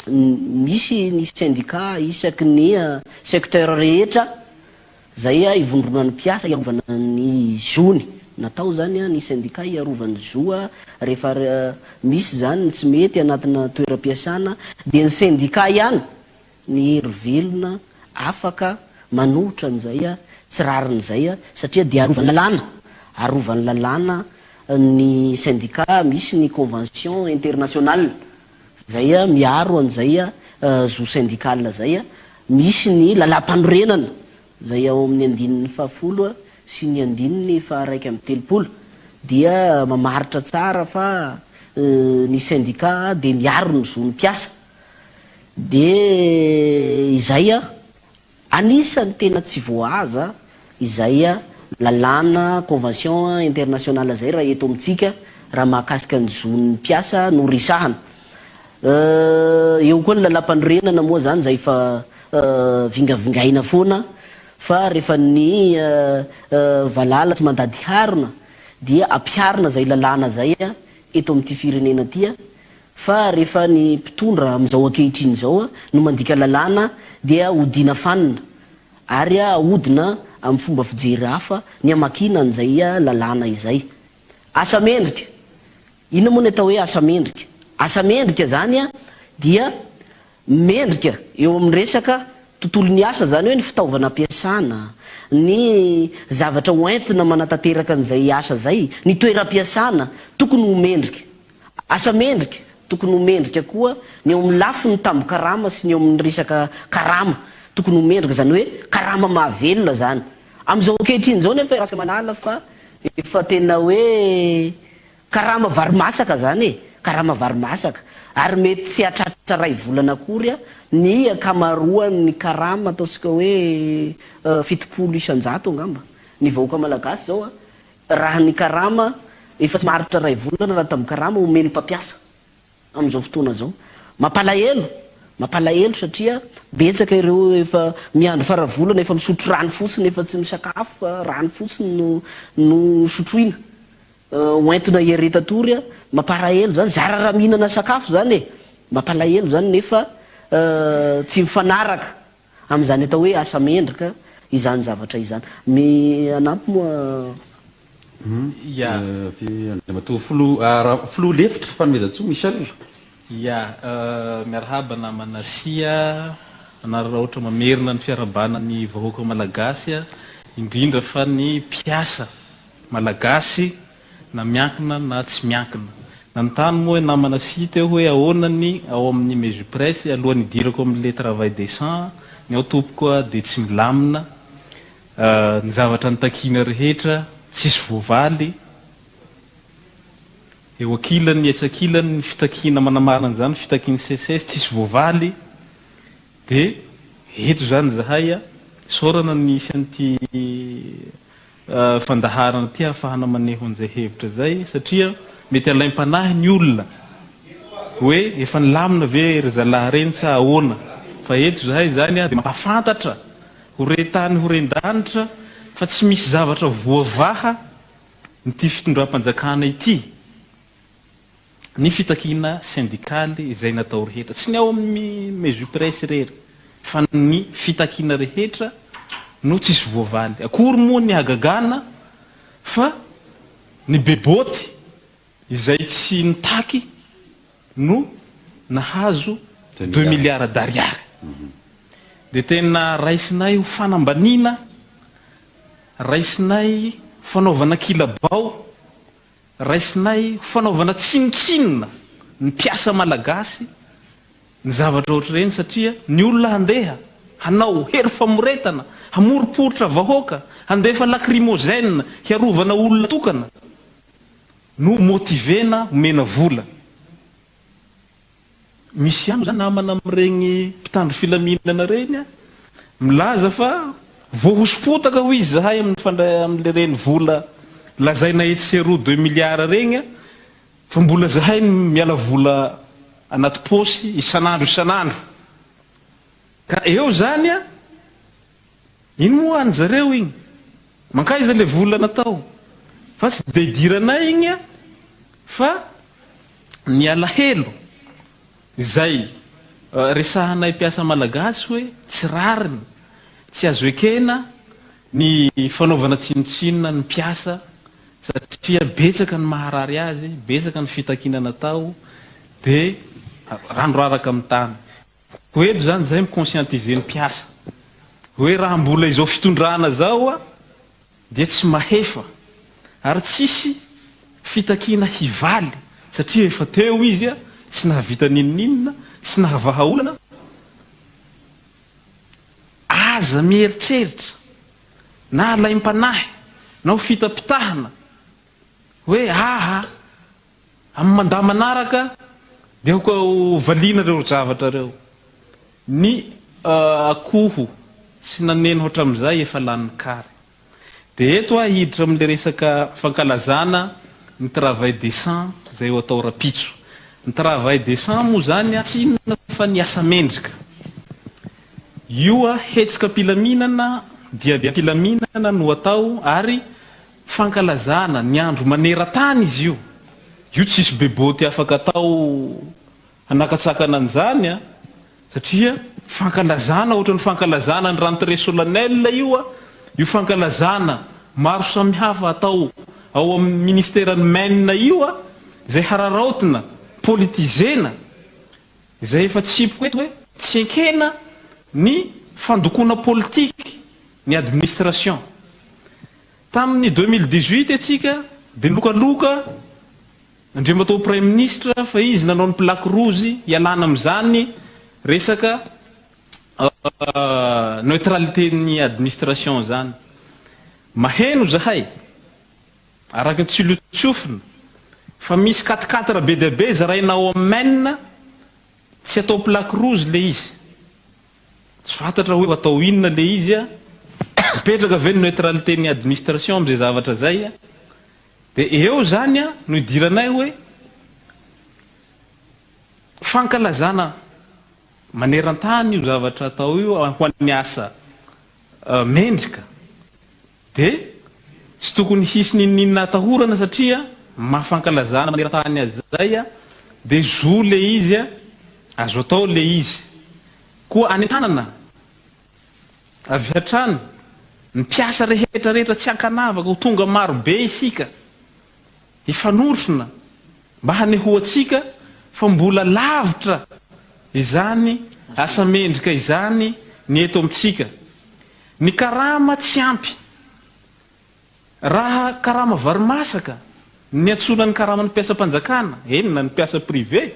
Misy ny syndicat isaky ny secteur rehetra izay ivondronan'ny mpiasa hiarovana ny zony. Natao izany ny syndicat hiarovany zo rehefa misy izany ny tsy mety anatina toeram-piasana dia ny syndicat ihany ny hery velona afaka manohitra an'izay tsy rariny izay satria dia arovan'ny lalàna, arovan'ny lalàna ny syndicat, misy ny convention internationale Zay miaro an'izay zo syndical zay, misy ny lalàmpanorenana zay ao amin'ny andininy fahafolo sy ny andininy faha-31 dia mamaritra tsara fa ny syndicat dia miaro ny zon'ny mpiasa. Dia izay Anisan'ny tena tsy voahaja izay lalàna, convention internationale izay raha eto amintsika raha mahakasika ny zon'ny mpiasa no resahana. Eo koa ny lalàmpanorenana moa izany izay efa vingavingaina foana fa rehefa ny valala tsy mandady harona dia ampiharina izay lalàna izay eto amin'ity firenena ity. Fa rehefa ny mpitondra amin'izao ankehitriny izao no mandika lalàna dia odiana fanina ary ahodina amin'ny fomba fijery hafa ny hamakiana an'izay lalàna izay. Asa mendrika! Inona moa ny atao hoe asa mendrika? Asa mendrika izany dia mendrika eo amin'ny resaka tontolon'ny asa, izany hoe ny fitaovana ampiasana, ny zavatra hoentina manatanteraka an'izay asa izay, ny toeram-piasana, tokony ho mendrika. Asa mendrika, tokony ho mendrika koa ny eo amin'ny lafiny tambin-karama sy ny eo amin'ny resaka karama, tokony ho mendrika, izany hoe karama mahavelona izany. Amin'izao ankehitriny izao nefa iarahantsika mahalala fa efa tena hoe karama vary masaka izany e, karama vary masaka, ary mety tsy hahatratra iray volana akory ny ankamaroan'ny karama ataontsika hoe 70% angamba ny vahoaka malagasy izao an, Raha ny karama efa tsy maharitra iray volana raha tamin'ny karama omen'ny mpampiasa amin'izao fotoana izao. Mampalahelo, mampalahelo satria betsaka ireo efa miandry fara volana efa misotro rano fotsiny efa tsy misakafo fa rano fotsiny no no sotroina hoentina hiaretan-tory. Mampalahelo izany, zara raha mihinana sakafo izany e! Mampalahelo izany nefa tsy mifanaraka Amin'izany atao hoe asa mendrika izany zavatra izany. Manampy moa. Ya. Andriamatoa Filoha, Filoha lefitra Fanomezantsoa Michel. Ya, miarahaba namana Sia, manararaotra mamerina ny fiarahabana ny vahoaka malagasy, indrindra fa ny mpiasa malagasy na miankina na tsy miankina. Nanontany moa i namana Sy teo hoe ahoana ny ao amin'ny Mesupresse alohan'ny hidirako amin'le travail décent, ny ao tompoko a dia tsy milamina, ny zavatra notakiana rehetra tsisy voavaly, eo ankilany etsy ankilany ny fitakiana manamarina an'izany fitakian'ny SECES tsisy voavaly, dia eto izany izahay a, isaorana ny nisy an'ity fandaharana ity ahafahana maneho an'izay hevitra izay satria mety alaim-panahy ny olona hoe efa nilamina ve ry zalahy ireny sa ahoana fa eto izahay izany dia mampahafantatra ho re tany ho ren-danitra fa tsy misy zavatra voavaha ity fitondram-panjakana ity. ny fitakiana sendikaly izay natao rehetra, tsy ny ao amin'ny Mesupress irery fa ny fitakiana rehetra no tsisy voavaly. Akory moa ny hagagana fa ny beboty izay tsy nitaky no nahazo deux milliards d'ariary. Dia tena raisinay ho fanambaniana, raisinay ho fanaovana kilabao Raisinay ho fanaovana tsinontsinona ny mpiasa malagasy ny zavatra ohatr'ireny satria ny olona handeha hanao hery famoretana, hamoriporitra vahoaka, handefa lacrymogène hiarovana olona tokana no motiver-na omena vola. Misy ihany zany namana amin'ireny mpitandro filaminana ireny milaza fa voahoso-potaka hoy izy zahay amin'ny fandray amin'ireny vola lazaina etsy sy eroa deux milliards ireny fa mbola zahay no miala vola anaty paosy isan'andro isan'andro ka eo zany a Iny moa an zareo iny. Mankaiza le vola natao? Fa tsy de idiranay igny fa ny alahelo izay resahanay mpiasa malagasy hoe tsy rariny, tsy azo ekena ny fanaovana tsinontsinona ny mpiasa satria betsaka ny maharary azy, betsaka ny fitakiana natao dia rano raraka amin'ny tany. Koa eto izany izay mi-conscientiser ny mpiasa hoe raha mbola izao fitondrana izao dia tsy mahefa ary tsisy fitakiana hivaly satria efa teo izy tsy nahavita n'inon'inona, tsy nahavaha olana. Aza mieritreritra na alaim-panahy na ho fitapitahana hoe aa amin'ny mandat manaraka dia ho valiana ireo zavatra ireo. Ny akoho tsy naneno hatramin'izay efa lanin'ny kary. Dia eto aho hiditra amin'ilay resaka fankalazana ny travail décent izay ho atao rapitso. Ny travail décent moa izany tsy inona fa ny asa mendrika. Io hetsika am-pilaminana, diabe am-pilaminana no atao ary fankalazana ny andro maneran-tany izy io. Io tsisy beboty afaka atao hanakatsakana an'izany an, satria fankalazana ohatran'ny fankalazana ny rentrée solennelle io an, io fankalazana maro samihafa atao ao amin'ny ministeran'ny men io an, izay hararaotina, politizena, izay efa tsipiko eto hoe tsy ekena ny fandokoana politique ny administration. Tamin'ny 2018 antsika dia nilokaloka Andriamatoa Praiminisitra fa izy nanao ny plaque rouge hialana amin'izany resaka neutralité-n'ny administration izany. Maheno izahay, araka ny tsilotsofina, fa misy quatre quatre be dia be zaraina ao amin'ny men, tsy atao plaque rouge ilay izy. Tsy fantatra hoe atao inona ilay izy, mipetraka ve ny neutralité-n'ny administration amin'izay zavatra izay? Dia eo izany no idiranay hoe fankalazana maneran-tany io zavatra atao io ho an'ny asa mendrika. Dia tsy tokony hisy n'inon'inona atahorana satria maha fankalazana maneran-tany azy izay dia zo ilay izy, azo atao ilay izy. Koa anentanana Avy hatrany, ny mpiasa rehetra rehetra tsy ankanavaka ho tonga maro be isika hifanorotrona mba hanehoantsika fa mbola lavitra izany asa mendrika izany ny eto amintsika. Ny karama tsy ampy. Raha karama varimasaka ny niantsoana ny karaman'ny mpiasam-panjakana, eny na ny mpiasa privé,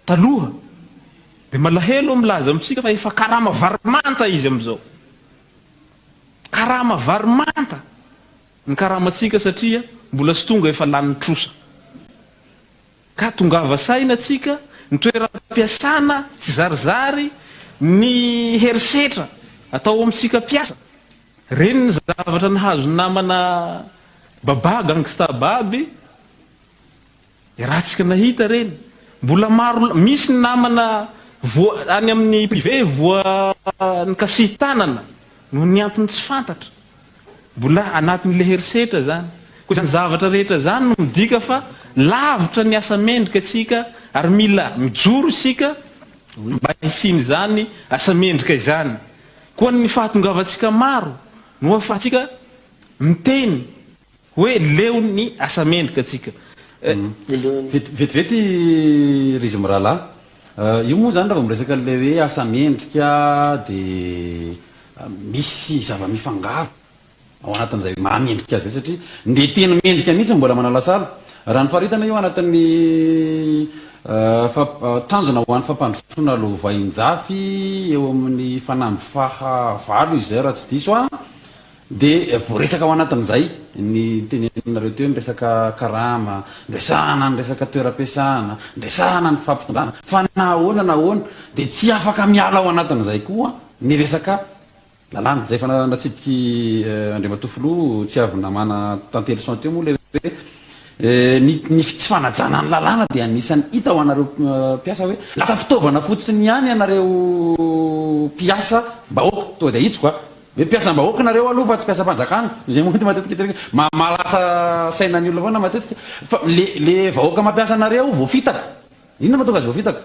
Taloha dia malahelo aho milaza amintsika fa efa karama vary manta izy amin'izao. Karama vary manta ny karamantsika satria mbola tsy tonga efa lanin'ny trosa. Ka tongava saina tsika, ny toeram-piasana tsy zarizary, ny herisetra atao amintsika mpiasa. Ireny ny zavatra nahazo ny namana Baba Gangsta Baby. Iarahantsika nahita ireny. Mbola maro misy ny namana voa any amin'ny privé voa nikasihi-tanana noho ny antony tsy fantatra. Mbola anatin'ilay herisetra izany. Koa izany zavatra rehetra izany no midika fa lavitra ny asa mendrika isika ary mila mijoro isika mba hisian'izany asa mendrika izany. Koa ny fahatongavantsika maro no ahafahantsika miteny Hoe leo ny asa mendrika tsika eh. Vetivety ry izy mirahalahy. Io moa izany raha vao miresaka an'ilay hoe asa mendrika dia misy zava-mifangaro ao anatin'izay maha mendrika azy izay satria ny teny mendrika mihitsy no mbola manalasala. Raha ny faritana io anatin'ny tanjona ho an'ny fampandrosoana lovainjafy eo amin'ny fanamby faha valo izay raha tsy diso aho Dia voaresaka ao anatin'izay ny teneninareo teo, ny resaka karama, niresahana ny resaka toeram-piasana, niresahana ny fampitondrana, fa na ahoana na ahoana dia tsy afaka miala ao anatin'izay koa ny resaka lalàna. Izay efa natsidik'i Andriamatoa Filoha Tsiavinamana Tantelison teo moa ilay hoe ny ny tsy fanajana ny lalàna dia anisan'ny hita ho anareo mpiasa hoe lasa fitaovana fotsiny ihany ianareo mpiasa bahoaka, tonga dia ahitsiko a! Hoe mpiasam-bahoaka nareo aloha fa tsy mpiasam-panjakana. Izay moa matetika teneniko hoe mahalasa saina ny olona foana matetika fa le le vahoaka mampiasa anareo voafitaka. Inona mahatonga azy voafitaka?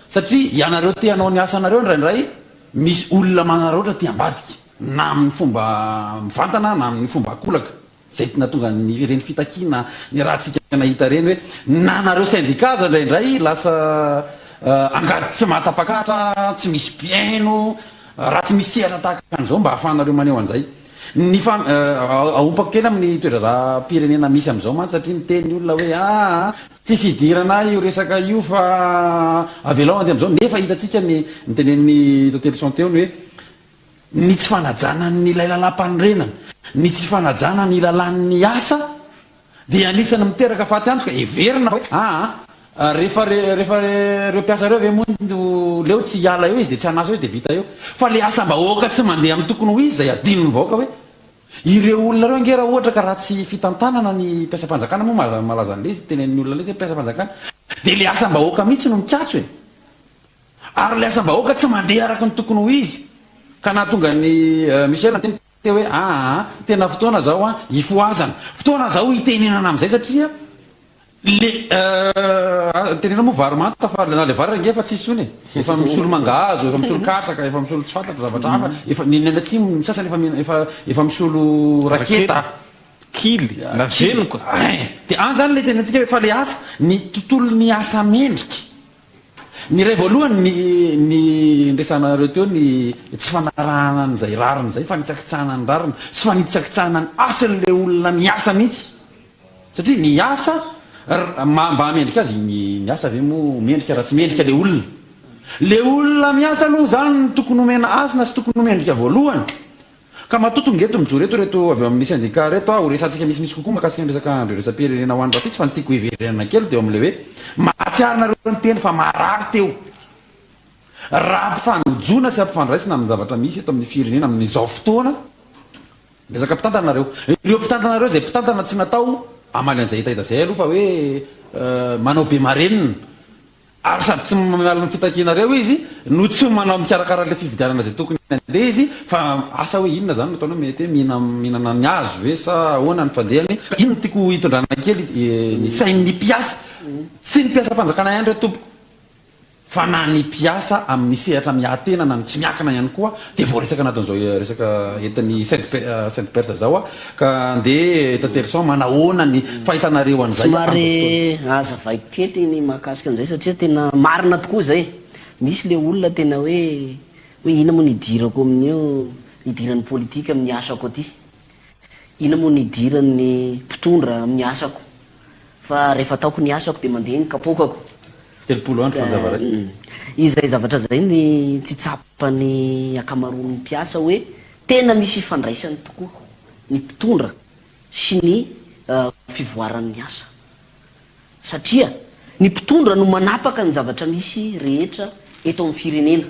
Satria ianareo te hanao ny asanareo indraindray misy olona manararaotra aty ambadika, na amin'ny fomba mivantana na amin'ny fomba ankolaka. Izay nahatonga ny ireny fitakiana niarahantsika nahita ireny hoe na nareo syndicat aza indraindray lasa angady tsy mahatapak'ahitra, tsy misy mpihaino, raha tsy misy sehatra tahaka an'izao mba ahafahanareo maneho an'izay. Ny fa aompako kely amin'ny toe-draharaham-pirenena misy amin'izao mantsy satria miteny ny olona hoe aa tsisy idirana io resaka io fa avelao handeha amin'izao nefa hitantsika ny nitenenin'i Tatelison teo ny hoe ny tsy fanajana ny ilay lalàmpanorenana, ny tsy fanajana ny lalàn'ny asa dia anisan'ny miteraka faty antoka, heverina fa hoe aa rehefa rehefa ireo mpiasa ireo ve moa no leo tsy hiala eo izy dia tsy hanasa eo izy dia vita eo, fa le asam-bahoaka tsy mandeha amin'ny tokony ho izy izay adinon'ny vahoaka hoe ireo olona ireo ange raha ohatra ka ratsy fitantanana ny mpiasam-panjakana moa malaza an'ilay izy tenenin'ny olona ilay izy hoe mpiasam-panjakana dia le asam-bahoaka mihitsy no mikatso e! Ary ilay asam-bahoaka tsy mandeha araka ny tokony ho izy ka nahatonga an'i Michel niteny teo hoe aa tena fotoana zao an hifohazana, fotoana zao hitenenana amin'izay satria le tenenao moa vary manta fa na le vary ange efa tsisy intsony e, efa misolo mangahazo, efa misolo katsaka, efa misolo tsy fantatro zavatra hafa, efa ny any atsimo ny sasany efa mihina efa efa misolo raketa, Kily, lavenoka. Ein! Dia any zany le tenentsika hoe fa le asa, ny tontolon'ny asa mendrika. Ny iray voalohany ny ny niresahanareo teo ny tsy fanarahana an'izay rariny izay, fanitsakitsahana ny rariny sy fanitsakitsahana ny hasin'ilay olona miasa mihitsy. Satria ny asa mba hahamendrika azy, ny ny asa ve moa mendrika raha tsy mendrika ilay olona? Ilay olona miasa aloha izany no tokony homena hasina sy tokony ho mendrika voalohany. Ka matoa tonga eto mijoro eto ireto avy ao amin'ny syndicat ireto aho, horesahantsika misimisy kokoa mahakasika ny resaka andro iraisam-pirenena ho an'ny rahampitso fa ny tiako hiverenana kely dia eo amin'ilay hoe mahatsiaro nareo niteny fa marary teo raha ampifanojoana sy ampifandraisina amin'ny zavatra misy eto amin'ny firenena amin'izao fotoana resaka mpitantana nareo. Ireo mpitantana ireo izay mpitantana tsy natao hamaly an'izay hetaheta izay aloha fa hoe manao be marenina. Ary sady tsy miala ny fitakianareo izy no tsy manao mikarakara ilay fifidianana izay tokony handeha izy fa asa hoe inona izany no ataony hoe mety hoe mihinana ny hazo ve sa ahoana ny fandehany ka iny no tiako hitondrana kely ny sain'ny mpiasa tsy ny mpiasam-panjakana ihany re tompoko fa na ny mpiasa amin'ny sehatra miahy tena na ny tsy miankina ihany koa dia voaresaka anatin'izao resaka entin'ny Sainte Perse izao ka andeha Tatelison manahoana ny fahitanareo an'izay amin'izao fotoana. Somary hazavaiko kely ny mahakasika an'izay satria tena marina tokoa izay. Misy le olona tena hoe hoe inona moa no idirako amin'io, idiran'ny politika amin'ny asako aty. Inona moa no idiran'ny mpitondra amin'ny asako. Fa rehefa ataoko ny asako dia mandeha ny kapoakako. 30 andro fanjava raika. Izay zavatra izay ny tsy tsapan'ny ankamaroan'ny mpiasa hoe tena misy ifandraisany tokoa ny mpitondra sy ny fivoaran'ny asa. Satria ny mpitondra no manapaka ny zavatra misy rehetra eto amin'ny firenena.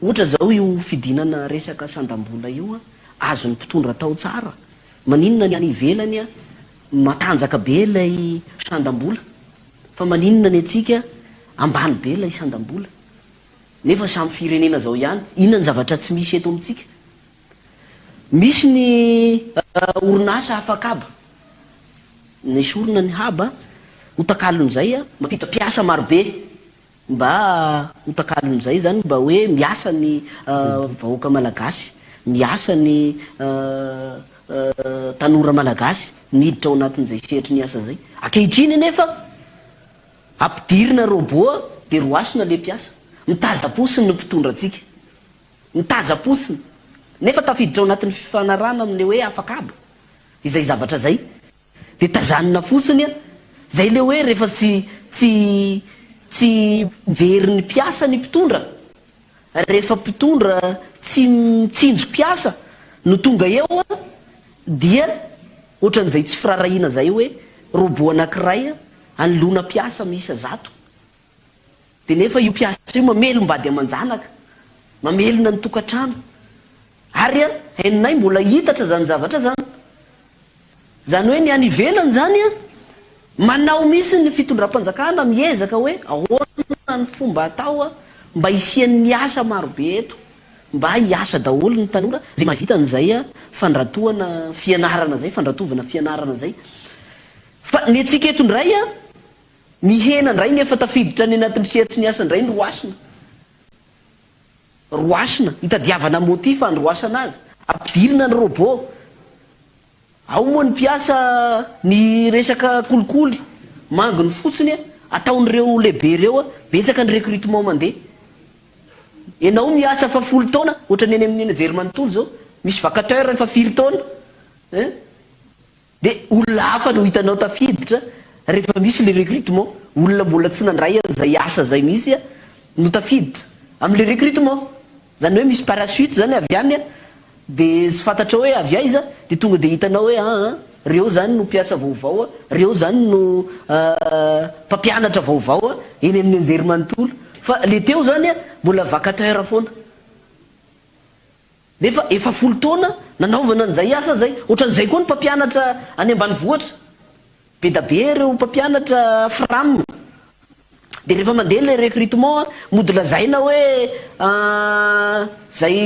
Ohatra zao io fidinana resaka sandam-bola io an, azon'ny mpitondra atao tsara, maninona ny any ivelany an matanjaka be ilay sandam-bola fa maninona ny antsika ambany be ilay sandam-bola nefa samy firenena zao ihany, inona ny zavatra tsy misy eto amintsika? Misy ny orinasa afak'haba, nesorina ny haba ho takalon'izay mampiditra mpiasa marobe. Mba ho takalon'izay izany mba hoe miasa ny vahoaka malagasy, miasa ny tanora malagasy niditra ao anatin'izay sehatry ny asa izay. Ankehitriny anefa ampidirina robot dia roasina ilay mpiasa. Mitazam-posiny ny mpitondra antsika. Mitazam-posiny. Nefa tafiditra ao anatin'ny fifanarahana amin'ilay hoe afak'haba izay zavatra izay. Dia tazanina fotsiny an! Zay le hoe rehefa tsy tsy tsy mijery ny mpiasa ny mpitondra, rehefa mpitondra tsy mitsinjo mpiasa no tonga eo an, dia ohatran'izay tsy firaharahiana zay hoe robot anakiray anoloana mpiasa miisa zato. Dia nefa io mpiasa io mamelom-bady aman-janaka, mamelona ny tokantrano. Ary an, henonay mbola hitatra izany zavatra izany. Izany hoe ny any ivelany izany an, manao mihitsy ny fitondram-panjakana miezaka hoe ahoana ny fomba atao an, mba hisian'ny asa marobe eto, mba hiasa daholo ny tanora izay mahavita an'izay fandratoana fianarana izay, fandratovana fianarana izay. Fa ny antsika eto indray an. Mihena indray ny efa tafiditra any anatin'ny sehatry ny asa indray ny roasina. Roasina, itadiavana motif androasana azy. Ampidirina ny robot. Ao moa ny mpiasa ny resaka kolikoly, manginy fotsiny ataon'ireo lehibe ireo, betsaka ny recrutement mandeha. Ianao miasa efa folo taona, ohatran'ny any amin'ny anjerimanontolo izao, misy vacateur efa firy taona hein, dia olona hafa no hitanao tafiditra rehefa misy le recrutement, olona mbola tsy nandray an'izay asa izay mihitsy no tafiditra amin'le recrutement. Zany hoe misy parachute zany avy any de tsy fantatrao hoe avy aiza de tonga de hitanao hoe aa reo zany no mpiasa vaovao a, reo zany no mpampianatra vaovao a eny amin'ny anjerimanontolo fa le teo zany a mbola vacateur foana nefa efa folo taona nanaovana an'izay asa zay, ohatran'izay koa ny mpampianatra any ambanivohitra. Be da be ireo mpampianatra fram. Dia rehefa mandeha ilay recrutement mody lazaina hoe zay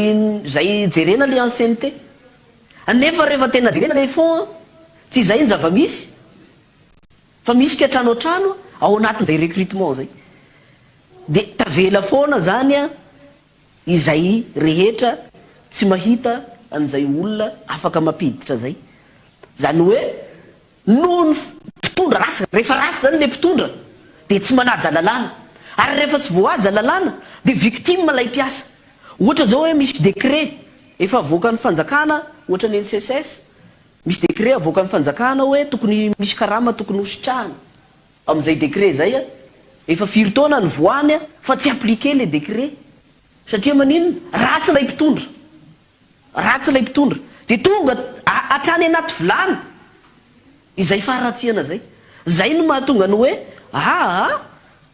zay jerena ilay ancienneté. Nefa rehefa tena jerena ilay fond tsy izay ny zava-misy fa misy kiantranoantrano ao anatin'izay recrutement izay. Dia tavela foana izany izay rehetra tsy mahita an'izay olona afaka mampiditra izay. Izany hoe Noho ny mpitondra ratsy, rehefa ratsy zany le mpitondra dia tsy manaja lalàna, ary rehefa tsy voahaja lalàna dia victime ilay mpiasa. Ohatra zao hoe misy décret efa avoakan'ny fanjakana ohatra ny NCSS, misy décret avoakan'ny fanjakana hoe tokony misy karama tokony ho sitrahana, amin'izay décret zay efa firy taona nivoahany fa tsy appliquer le décret satria maninona? Ratsy ilay mpitondra. Ratsy ilay mpitondra. Dia tonga hatrany anaty vilany izay faharatsiana izay. Izay no mahatonga ny hoe aa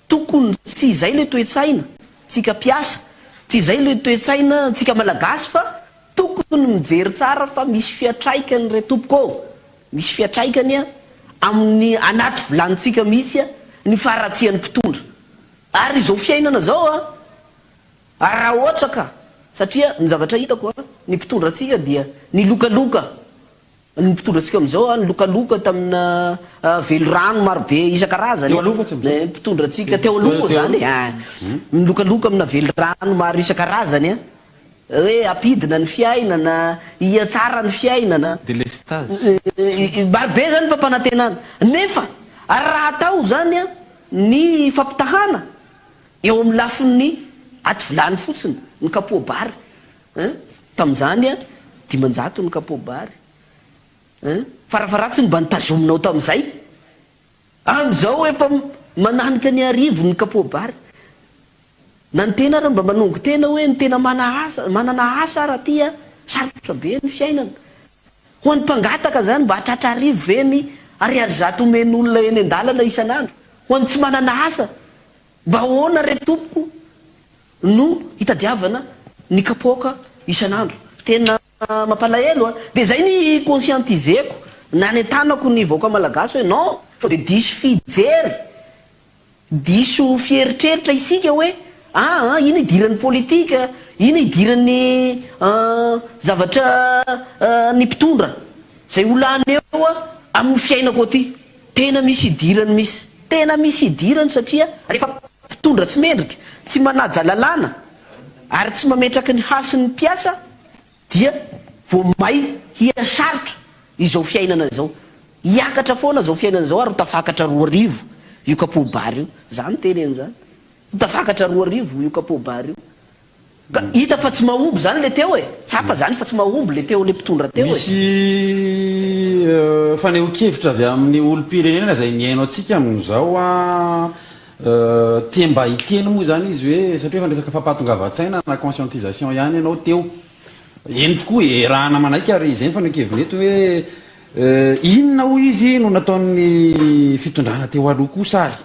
tokony tsy izay ilay toe-tsaina tsika mpiasa, tsy izay ilay toe-tsaina tsika Malagasy fa tokony mijery tsara fa misy fiantraikany re tompoko ô! Misy fiantraikany amin'ny anaty vilanintsika mihitsy ny faharatsian'ny mpitondra. Ary izao fiainana izao a! Ary raha ohatra ka, satria ny zavatra hitako a, ny mpitondra antsika dia nilokaloka, ny mpitondra antsika amin'izao a, nilokaloka tamina velirano marobe isan-karazany, Teo aloha fa tsy amin'izao. ny mpitondra antsika teo aloha moa Teo izany aloha. e, nilokaloka amina velirano maro isan-karazany a, hoe hampidina ny fiainana, hihatsara ny fiainana. Délestage. Marobe izany ny fampanantenana. Nefa raha atao izany a, ny fampitahana, Eo amin'ny lafiny aty vilany fotsiny ny kapoa-bary hein, tamin'izany 500 ny kapoa-bary hein, farafaharatsiny mba notazominao tamin'izay, amin'izao efa mananika ny arivo ny kapoa-bary, na ny tena ary mba manongo tena hoe ny tena mana asa, manana asa ary aty an, sarotra be ny fiainana, ho an'ny mpangataka izany mba hahatratra arivo ve ny ariary zato omen'olona eny an-dalana isan'andro, ho an'ny tsy manana asa Mba ahoana re tompoko no hitadiavana ny kapoaka isan'andro? Tena mampalahelo a! Dia zay ny conscientiser-ko, nanentanako ny vahoaka malagasy hoe non, sao dia diso fijery, diso fieritreritra isika hoe aa ino idiran'ny politika, ino idiran'ny zavatra ny mpitondra, zay ho lany eo amin'ny fiainako aty. Tena misy idirany misy. Tena misy idirany satria rehefa mpitondra tsy mendrika, tsy manaja lalàna ary tsy mametraky ny hasin'ny mpiasa dia vao may hiha sarotra izao fiainana izao. Hiakatra foana izao fiainana izao ary ho tafakatra 2000 io kapoa-bary io. Za miteny an'izany. Ho tafakatra 2000 io kapoa-bary io. Ka hita fa tsy mahomby zany le teo e! Tsapa zany fa tsy mahomby le teo le mpitondra teo e! Misy fanehoan-kevitra avy amin'ny olom-pirenena izay mihaino antsika amin'izao an, te mba hiteny moa izany izy hoe satria efa niresaka fampahatongavan-tsaina na conscientisation ihany ianao teo. Eny tokoa e, erahana manaiky ary izay ny fanehoan-keviny eto hoe inona hoy izy no nataon'ny fitondrana teo aloha kosa ary?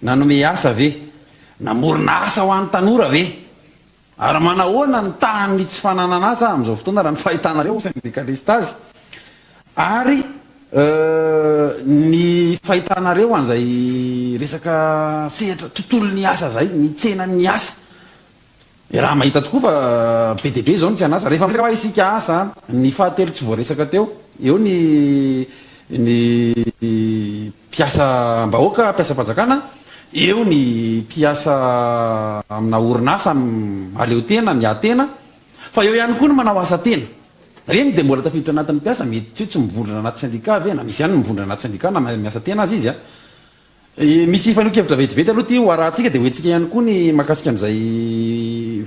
Nanome asa ve? Namorona asa ho an'ny tanora ve? Ary manahoana ny tahan'ny tsy fananana asa amin'izao fotoana raha ny fahitanareo syndicaliste azy? Ary ny fahitanareo an'izay resaka sehatra tontolon'ny asa izay, ny tsenan'ny asa? Raha mahita tokoa fa be dia be izao ny tsy an'asa. Rehefa miresaka hoa isika asa, ny fahatelo tsy voaresaka teo, eo ny. ny mpiasam-bahoaka, mpiasam-panjakana, eo ny mpiasa amina orinasa mahaleo tena, miahy tena, fa eo ihany koa ny manao asa tena. Ireny dia mbola tafiditra anatin'ny mpiasa, mety tsy hoe tsy mivondrona anaty syndicat ve, na misy ihany ny mivondrona anaty syndicat na miasa tena aza izy an. Misy fanehoan-kevitra vetivety aloha ity ho arahantsika dia hoentintsika ihany koa ny mahakasika an'izay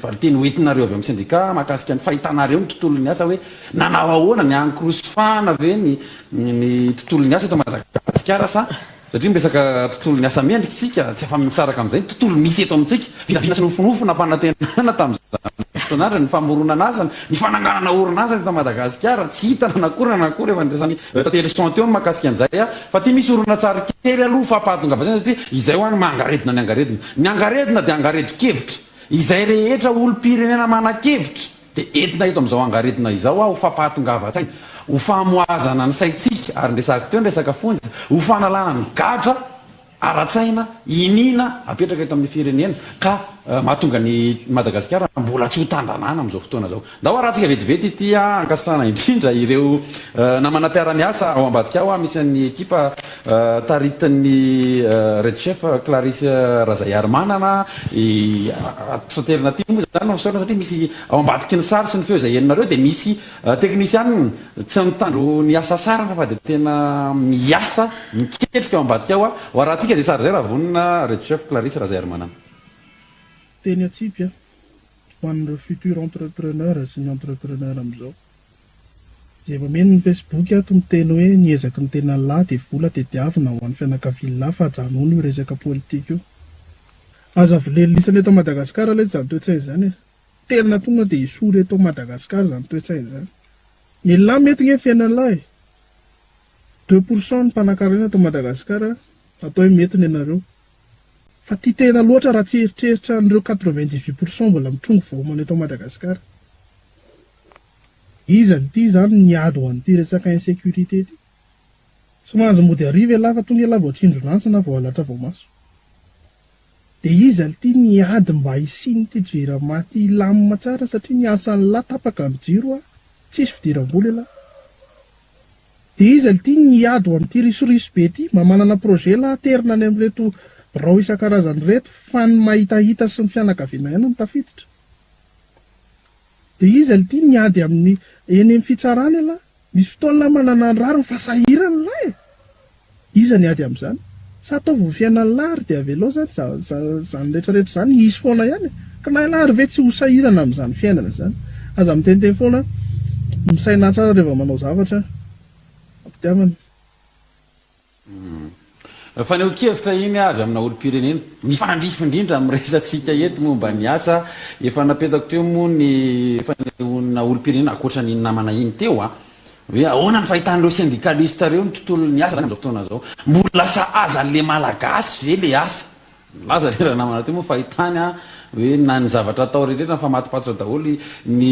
valinteny hoentinareo avy amin'ny sendika mahakasika ny fahitanareo ny tontolon'ny asa hoe nanao ahoana, niankorosofahana ve ny ny tontolon'ny asa eto Madagasikara sa satria miresaka tontolon'ny asa mendrika isika tsy afa-misaraka amin'izay ny tontolo misy eto amintsika, vinavina sy nofinofy nampanantenana tamin'izany fotoana ny famoronana asa, ny fananganana orinasa eto Madagasikara tsy hita na nakory na nakory efa niresahan'i Tatelison teo ny mahakasika an'izay a! Fa ty misy horonantsary kely aloha fampahatongavana satria izay hoa ny maha-angaredona ny angaredona. Ny angaredona dia angaredon-kevitra. Izay rehetra olom-pirenena manan-kevitra dia entina eto amin'izao angaredona izao aho ho fampahatongavan-tsaina, ho famohazana ny saintsika ary niresahako teo ny resaka fonja, ho fanalana ny gadra ara-tsaina iniana apetraka eto amin'ny firenena ka mahatonga an'i Madagasikara mbola tsy ho tan-dalàna amin'izao fotoana izao. Ndao arahantsika vetivety ity ankasitrahana indrindra ireo namana mpiara-miasa ao ambadika ao, misy an'ny ekipa taritin'ny Red Chef Clarisse Razaiarimanana, i Soterina ity moa izany no misaorana satria misy ao ambadiky ny sary sy ny feo izay henonareo dia misy Teknisianina, tsy mitandro ny hasasarana fa dia tena miasa, miketrika ao ambadika ao. Ho arahantsika izay sary izay raha vonona Red Chef Clarisse Razaiarimanana. Teny atsipy a! Ho an'ireo futur entrepreneur sy ny entrepreneur amin'izao. Izay mameno ny facebook ato miteny hoe ny ezaky ny tenan'lah dia vola tediavina ho an'ny fianakavian'lah fa ajanony io resaka politika io. Aza avelelisana eto Madagascar letsy izany toe-tsaina izany e! Tena tonga dia esory eto Madagascar izany toe-tsaina izany. Ny lahy mety nge fiainan'ny lahy e! 2% ny mpanankarena eto Madagascar atao hoe mety ny anareo. Fa tia tena loatra raha tsy eritreritra an'ireo 98% mbola mitrongy vao homana eto Madagascar. Iza ity izany niady ho an'ity resaka insécurité ity? Tsy mahazo mody hariva ialahy fa tonga ialahy vao tsindron'antsy na vao halatra voamaso. Dia iza lty niady mba hisian'ity jirama ty hilamina tsara satria ny asan'lah tapaka ny jiro ah tsisy fidiram-bola elah. Dia iza lty niady ho an'ity risoriso be ty mba manana projet lah aterina any amin'ireto birao isan-karazany ireto fa ny mahitahita sy ny fianakaviana ihany no tafiditra. Dia iza lty niady amin'ny eny amin'ny fitsarana elah. Misy fotoana manana ny rariny fa sahirana lahy e! Iza ny ady amin'izany? Sa ataovy ho fiainan'ny lahy ary dia avelao izany izany rehetra rehetra izany hisy foana ihany e! Ka na ialahy ary ve tsy ho sahirana amin'izany fiainana izany? Aza miteniteny foana, misainà tsara rehefa manao zavatra, ampitiavana. Fanehoan-kevitra iny avy amina olom-pirenena. Mifanandrify indrindra amin'ny resatsika eto momba ny asa. Efa napetako teo moa ny fanehoana olom-pirenena ankoatra an'iny namana iny teo a! Hoe ahoana ny fahitan'ireo syndicaliste ireo ny tontolon'ny asa izany amin'izao fotoana izao? Mbola sahaza an'ilay Malagasy ve ilay asa? Nilaza ilay ranamana teo moa fa hitany hoe na ny zavatra atao rehetra mifamatopatotra daholo ny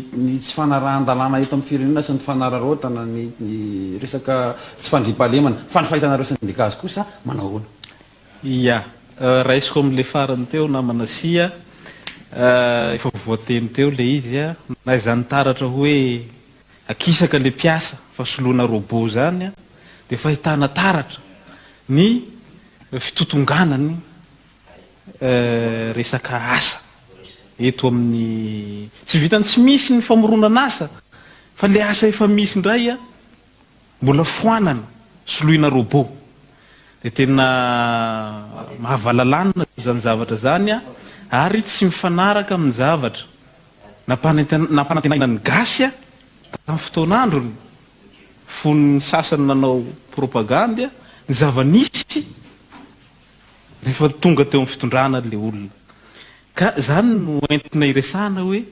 ny tsy fanarahan-dalàna eto amin'ny firenena sy ny fanararaotana ny ny resaka tsy fandriampahalemana. Fa ny fahitanareo sendika azy kosa manao ahoana? Ia. Raisiko amin'ilay farany teo namana Sia, efa voateny teo ilay izy, na izany taratra hoe akisaka ilay mpiasa fa soloina robot izany dia fahitana taratra ny fitotonganany resaka asa eto amin'ny, tsy vitan'ny tsy misy ny famoronana asa fa le asa efa misy indray mbola foanana, soloina robot. Dia tena mahavalalanina izany zavatra izany ary tsy mifanaraka amin'ny zavatra nampanantenaina ny gasy tamin'ny fotoan'androny. Fony ny sasany nanao propagandy, ny zava-nisy rehefa tonga teo amin'ny fitondrana ilay olona. Ka izany no entina iresahana hoe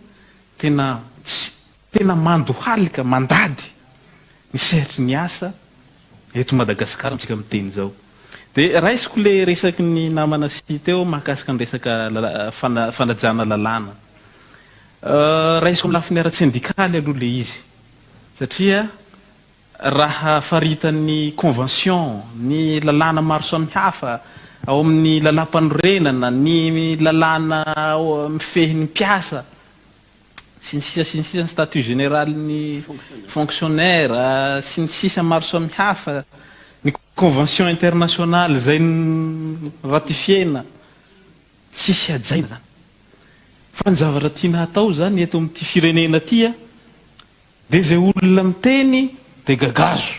tena tsy, tena mandohalika, mandady ny sehatry ny asa eto Madagasikara amintsika miteny izao. Dia raisiko ilay resaky ny namana sy teo mahakasika ny resaka fanajana lalàna. Raisiko amin'ny lafiny ara-tsendikaly aloha ilay izy. Satria raha faritan'ny convention, ny lalàna maro samihafa ao amin'ny lalàmpanorenana, ny lalàna mifehy ny mpiasa. sy ny sisa sy ny sisa, ny statut général-n'ny fonctionnaire sy ny sisa maro samihafa, ny convention internationale izay ratifier-na, tsisy hajaina izany. Fa ny zavatra tiana hatao izany eto amin'ity firenena ity dia izay olona miteny dia gagazo.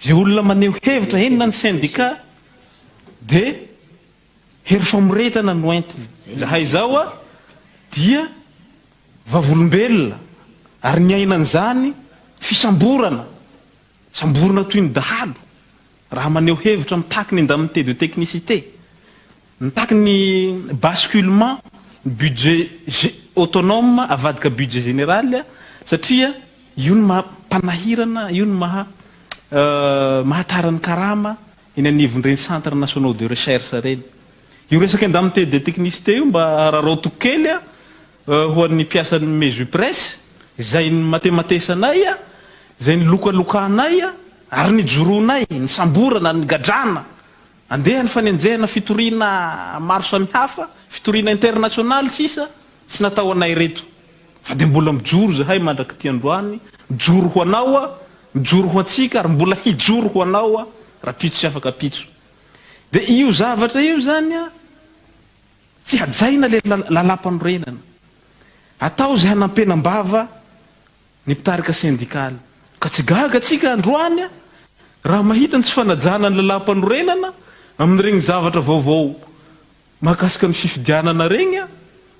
Izay olona maneho hevitra, eny na ny syndicat dia hery famoretana no entiny. Izahay izao dia vavolombelona ary niaina an'izany fisamborana, samborina toy ny dahalo raha maneho hevitra mitaky ny indemnité de technicité, mitaky ny basculement ny budget autonome avadika budget général satria io no maha mpanahirana, io no maha mahatara ny karama eny anivon'ireny centres nationaux de recherche ireny. Io resaka indemnité de technicité io mba araraotiko kely ho an'ny mpiasan'ny Mesupresse izay nimatematesanay, izay nilokalokanay ary nijoroanay, nisamborana, nigadrana, andeha ny fanenjehana fitoriana maro samihafa, fitoriana internationaly sisa tsy natao anay ireto fa dia mbola mijoro izahay mandrak'ity androany, mijoro ho anao aho, mijoro ho antsika ary mbola hijoro ho anao aho rapitso sy afaka pitso. Dia io zavatra io izany an, tsy hajaina ilay lalàmpanorenana. Atao izay hanampenam-bava ny mpitarika sendikaly. Ka tsy gaga antsika androany raha mahita ny tsy fanajana ny lalàmpanorenana amin'ireny zavatra vaovao mahakasika ny fifidianana ireny,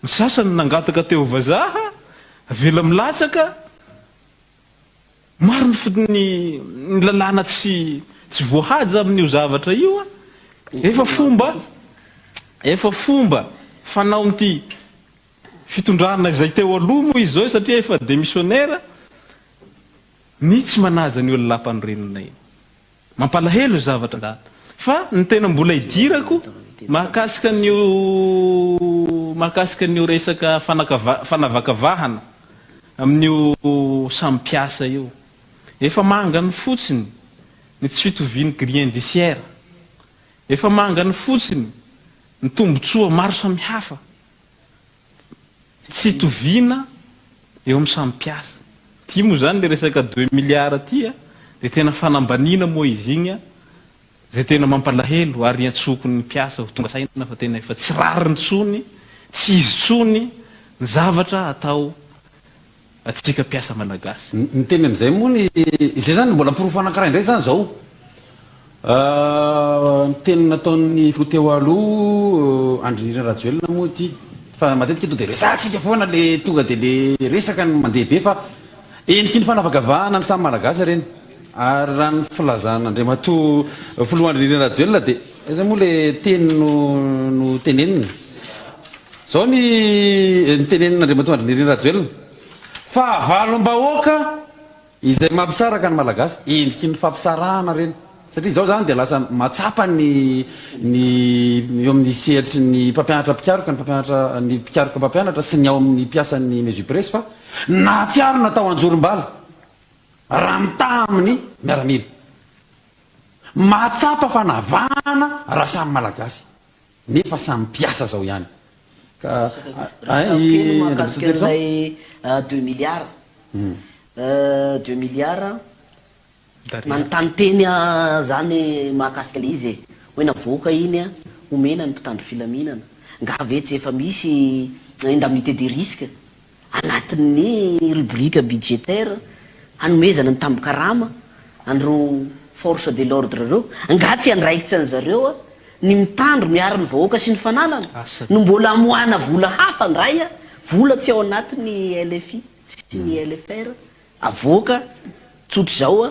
ny sasany nangataka teo vazaha, avela milatsaka, maro ny ny lalàna tsy tsy voahaja amin'io zavatra io, efa fomba efa fomba fanaon'ity fitondrana izay teo aloha moa izy izao satria efa demissionnaire ny tsy manaja an'io lalàmpanorenana io. Mampalahelo io zavatra izany. Fa ny tena mbola idirako mahakasika an'io mahakasika an'io resaka fanakava fanavakavahana amin'io samy mpiasa io. Efa mangany fotsiny ny tsy fitovian'ny grille indiciaire. Efa mangany fotsiny ny tombontsoa maro samihafa. Tsy itoviana eo amin'ny samy mpiasa. Ity moa izany ilay resaka deux milliards ity dia tena fanambaniana moa izy igny izay tena mampalahelo ary iantsoko ny mpiasa ho tonga saina fa tena efa tsy rariny intsony, tsy izy intsony ny zavatra atao antsika mpiasa malagasy. Miteny amin'izay moa ny, izay izany mbola porofo anankiray indray izany izao. Ny teny nataon'ny filoha teo aloha Andry Nirina Rajoelina moa ity. Fa matetika tonga dia resahantsika foana le tonga dia le resaka no mandeha be fa endriky ny fanavakavahana ny samy malagasy ireny. Ary raha ny filazan'Andriamatoa filoha Andry Nirina Rajoelina dia aiza moa le teny no noteneniny. Izao ny notenenin'Andriamatoa Andry Nirina Rajoelina, Fahavalom-bahoaka izay mampisaraka ny Malagasy, endriky ny fampisarahana ireny. Satria izao izany dia lasa mahatsapa ny ny eo amin'ny sehatry ny mpampianatra mpikaroka, ny mpampianatra ny mpikaroka mpampianatra sy ny ao amin'ny mpiasan'ny Mesupresse fa nahatsiaro natao anjorom-bala raha mitaha amin'ny miaramila. Mahatsapa fanavahana raha samy Malagasy. Nefa samy mpiasa zao ihany ka Resahako kely mahakasika an'ilay deux milliards. Deux milliards, manontany teny aho zany mahakasika ilay izy e. Hoe navoaka iny homena ny mpitandro filaminana. Nga ve tsy efa misy indemnité de risque anatin'ny rubrique budgétaire hanomezana ny tambin-karama an'ireo forces de l'ordre ireo? Angaha tsy andraikitra an'zareo ny mitandro miaro ny vahoaka sy ny fananana no mbola amoahana vola hafa ndray vola tsy ao anatin'ny LFI sy ny LFR avoaka tsotr'izao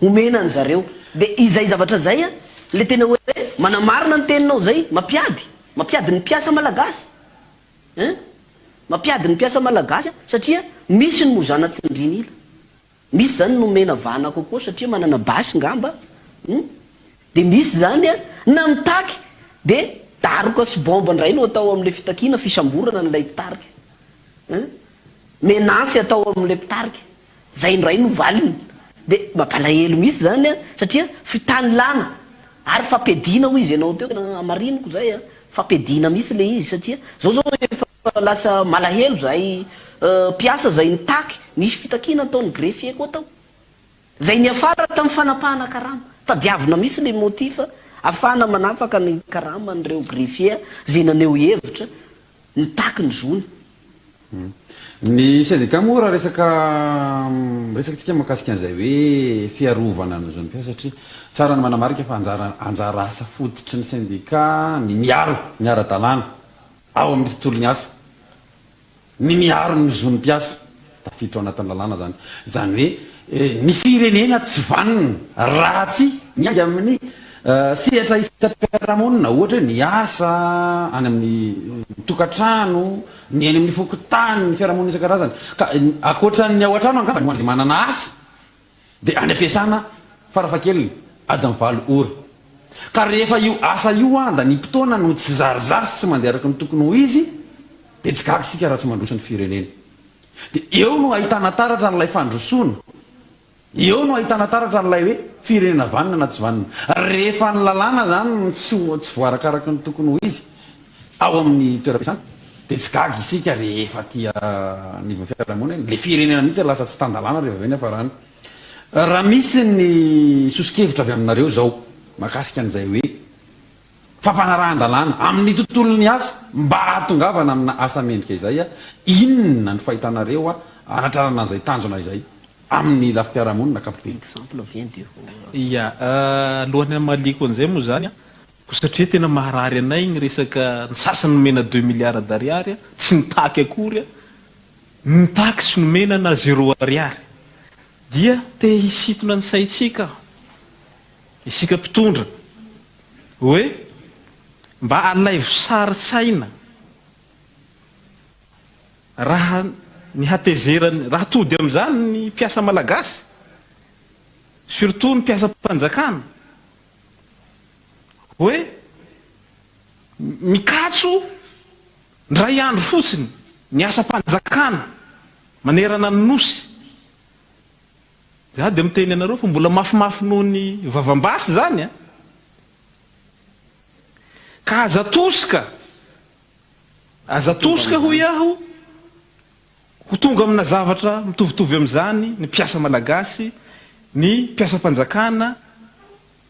homena an'zareo? Dia izay zavatra izay le tena hoe manamarina ny teninao izay, mampiady, mampiady ny mpiasa malagasy. Hein? Mampiady ny mpiasa malagasy satria misy ny mozana tsindrin'ila. Misy zany nomena vahana kokoa satria manana basy ngamba hum? Dia misy zany na mitaky dia daroka sy bombe indray no atao amin'ilay fitakiana fisamborana an'ilay mpitarika. Hein? Menace atao amin'ilay mpitarika. Zay indray no valiny. Dia mampalahelo mihitsy zany an, satria fitanilana ary fampiadiana hoy izy ianao teo, tena hamariniko zay an, fampiadiana mihitsy le izy satria zao zao efa. lasa malahelo zahay mpiasa zay nitaky, nisy fitakiana nataon'ny greffier koa tao. Zay niafara tamin'ny fanapahana karama. Tadiavina mihitsy le motif afahana manapaka ny karaman'ireo greffier zay naneho hevitra nitaky ny zony. Ny syndicat moa raha resaka miresaka tsika mahakasika an'izay hoe fiarovana ny zon'ny mpiasa satria tsara ny manamarika fa anjara anjara asa fototry ny syndicat ny miaro ny ara-dalàna ao amin'ny tontolon'ny asa. Ny miaro ny zon'ny mpiasa, tafiditra ao anatin'ny lalàna izany. Izany hoe ny firenena tsy vanona raha tsy miainga amin'ny sehatra isam-piarahamonina, ohatra hoe ny asa any amin'ny tokantrano, ny any amin'ny fokontany, ny fiarahamonina isan-karazany. Ka ankoatran'ny ao an-trano angamba ny ho an'izay manana asa dia any am-piasana farafahakeliny adiny valo ora. Ka rehefa io asa io andaniam-potoana no tsy zarizary sy tsy mandeha araka ny tokony ho izy dia tsy gaga isika raha tsy mandroso ny firenena. Dia eo no ahitana taratra an'ilay fandrosoana, eo no ahitana taratra an'ilay hoe firenena vanona na tsy vanona. Rehefa ny lalàna izany no tsy tsy voarakaraky ny tokony ho izy ao amin'ny toeram-piasana dia tsy gaga isika rehefa aty anivon'ny fiarahamonina hoe ilay firenena mihitsy lasa tsy tan-dalàna rehefa avy eo ny hiafarany. Raha misy ny soso-kevitra avy aminareo izao mahakasika an'izay hoe fampanarahan-dalàna amin'ny tontolon'ny asa mba hahatongavana amina asa mendrika izay, inona no fahitanareo hanatrarana an'izay tanjona izay amin'ny lafim-piarahamonina ankapobeny? Exemple vient du Ya, alohan'ny hamaliako an'izay moa izany, koa satria tena maharary anay ny resaka ny sasany nomena deux milliards d'ariary, tsy nitaky akory, nitaky sy nomena na zéro ariary, dia te hisintona ny saintsika aho. Isika mpitondra hoe mba alaivo sary tsaina raha ny hatezerany raha tody amin'izany ny mpiasa malagasy surtout ny mpiasam-panjakana hoe mikatso ndray andro fotsiny ny asam-panjakana manerana ny nosy. Za dia miteny anareo fa mbola mafimafy noho ny vavam-basy izany a! Ka aza atosika, aza atosika hoy aho ho tonga amina zavatra mitovitovy amin'izany ny mpiasa malagasy, ny mpiasam-panjakana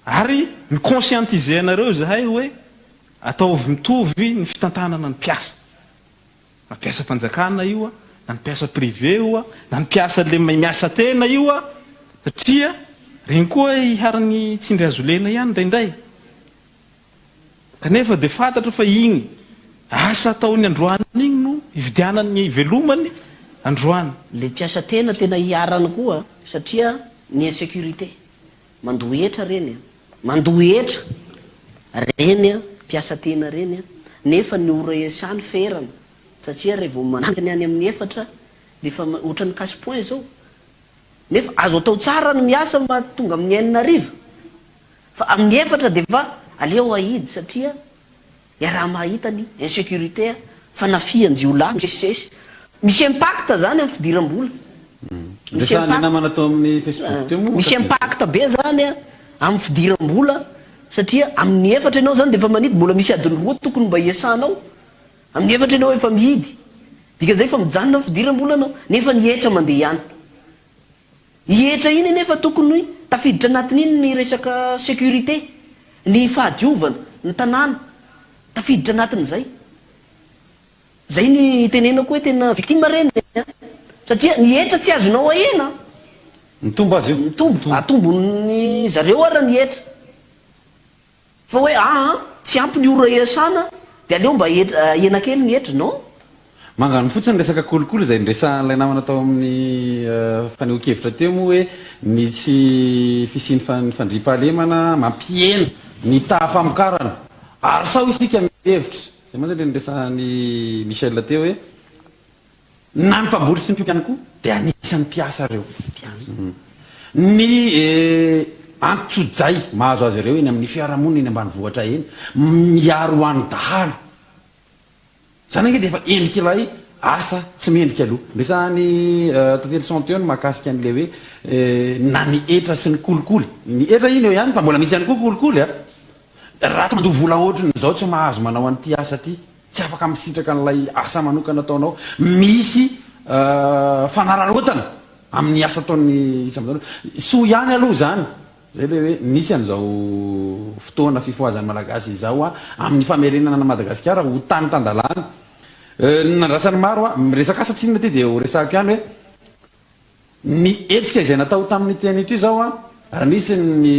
ary mi-conscientiser anareo izahay hoe ataovy mitovy ny fitantanana ny mpiasa. Na mpiasam-panjakana io a, na ny mpiasa privé io a, na ny mpiasa le miasa tena io a, satria regny koa iharan'ny tsindry hazo lena ihany indraindray. Kanefa dia fantatra fa igny asa ataony androany igny no ividianany ny ivelomany androany. Le mpiasa tena tena iharany koa satria ny insécurité. Mandoa hetra reny a. Mandoa hetra reny a, mpiasa tena reny a, nefa ny ora iasany ferana satria raha vao mananika ny any amin'ny efatra dia efa ohatran'ny cash point zao. Nefa azo atao tsara ny miasa mahatonga amin'ny enina hariva fa amin'ny efatra dia efa aleo ahidy satria Iaraha-mahita ny insécurité, fanafihan-jiolahy misesisesy. Misy impact zany amin'ny fidiram-bola. Misy Resahan'ilay impact. namana tao amin'ny Facebook teo moa Misy mahakasika impact be zany amin'ny fidiram-bola satria amin'ny efatra ianao zany dia efa manidy, mbola misy adiny roa tokony mba hiasanao. Amin'ny efatra ianao efa mihidy. Dikan'izay efa mijanona ny fidiram-bolanao nefa ny hetra mandeha ihany. I hetra iny anefa tokony tafiditra anatin'iny ny resaka sécurité, ny fahadiovana, ny tanàna, tafiditra anatin'izay. Zay ny itenenako hoe tena victime reny a! Satria ny hetra tsy azonao ahena. Mitombo aza io. Mitombo, atombon'ny zareo ara ny hetra. Fa hoe aa tsy ampy ny ora iasana dia aleo mba ahena kely ny hetra, non? Mangano fotsiny resaka kolikoly izay niresahan'ilay namana tao amin'ny fanehoan-kevitra teo moa hoe ny tsy fisian'ny fandriampahalemana mampihena ny taham-pamokarana ary sao isika mihevitra, izay mantsy ilay niresahan'i Michel teo hoe Na ny mpamboly sy ny mpiompy ihany koa dia anisan'ny mpiasa ireo. Ny antsojay mahazo azy ireo eny amin'ny fiarahamonina eny ambanivohitra eny, miaro ho an'ny dahalo. Izany ange dia efa endrik'ilay asa tsy mendrika aloha. Resahan'i Tatelison teo ny mahakasika an'ilay hoe na ny hetra sy ny kolikoly. Ny hetra iny eo ihany fa mbola misy ihany koa kolikoly a! Raha tsy mandoa vola ohatrin'izao tsy mahazo manao an'ity asa ity. Tsy afaka misitraka an'ilay asa manokana ataonao. Misy fanararaotana amin'ny asa ataon'ny isam-batan'olona. Soa ihany aloha izany, izay ilay hoe nisy an'izao fotoana fifohazan'ny Malagasy izao amin'ny famerenana an'i Madagasikara ho tany tan-dalàna. Ny nandrasan'ny maro, miresaka asa tsinona ity dia ho resahako ihany hoe, Ny hetsika izay natao tamin'ity anio ity izao raha nisy ny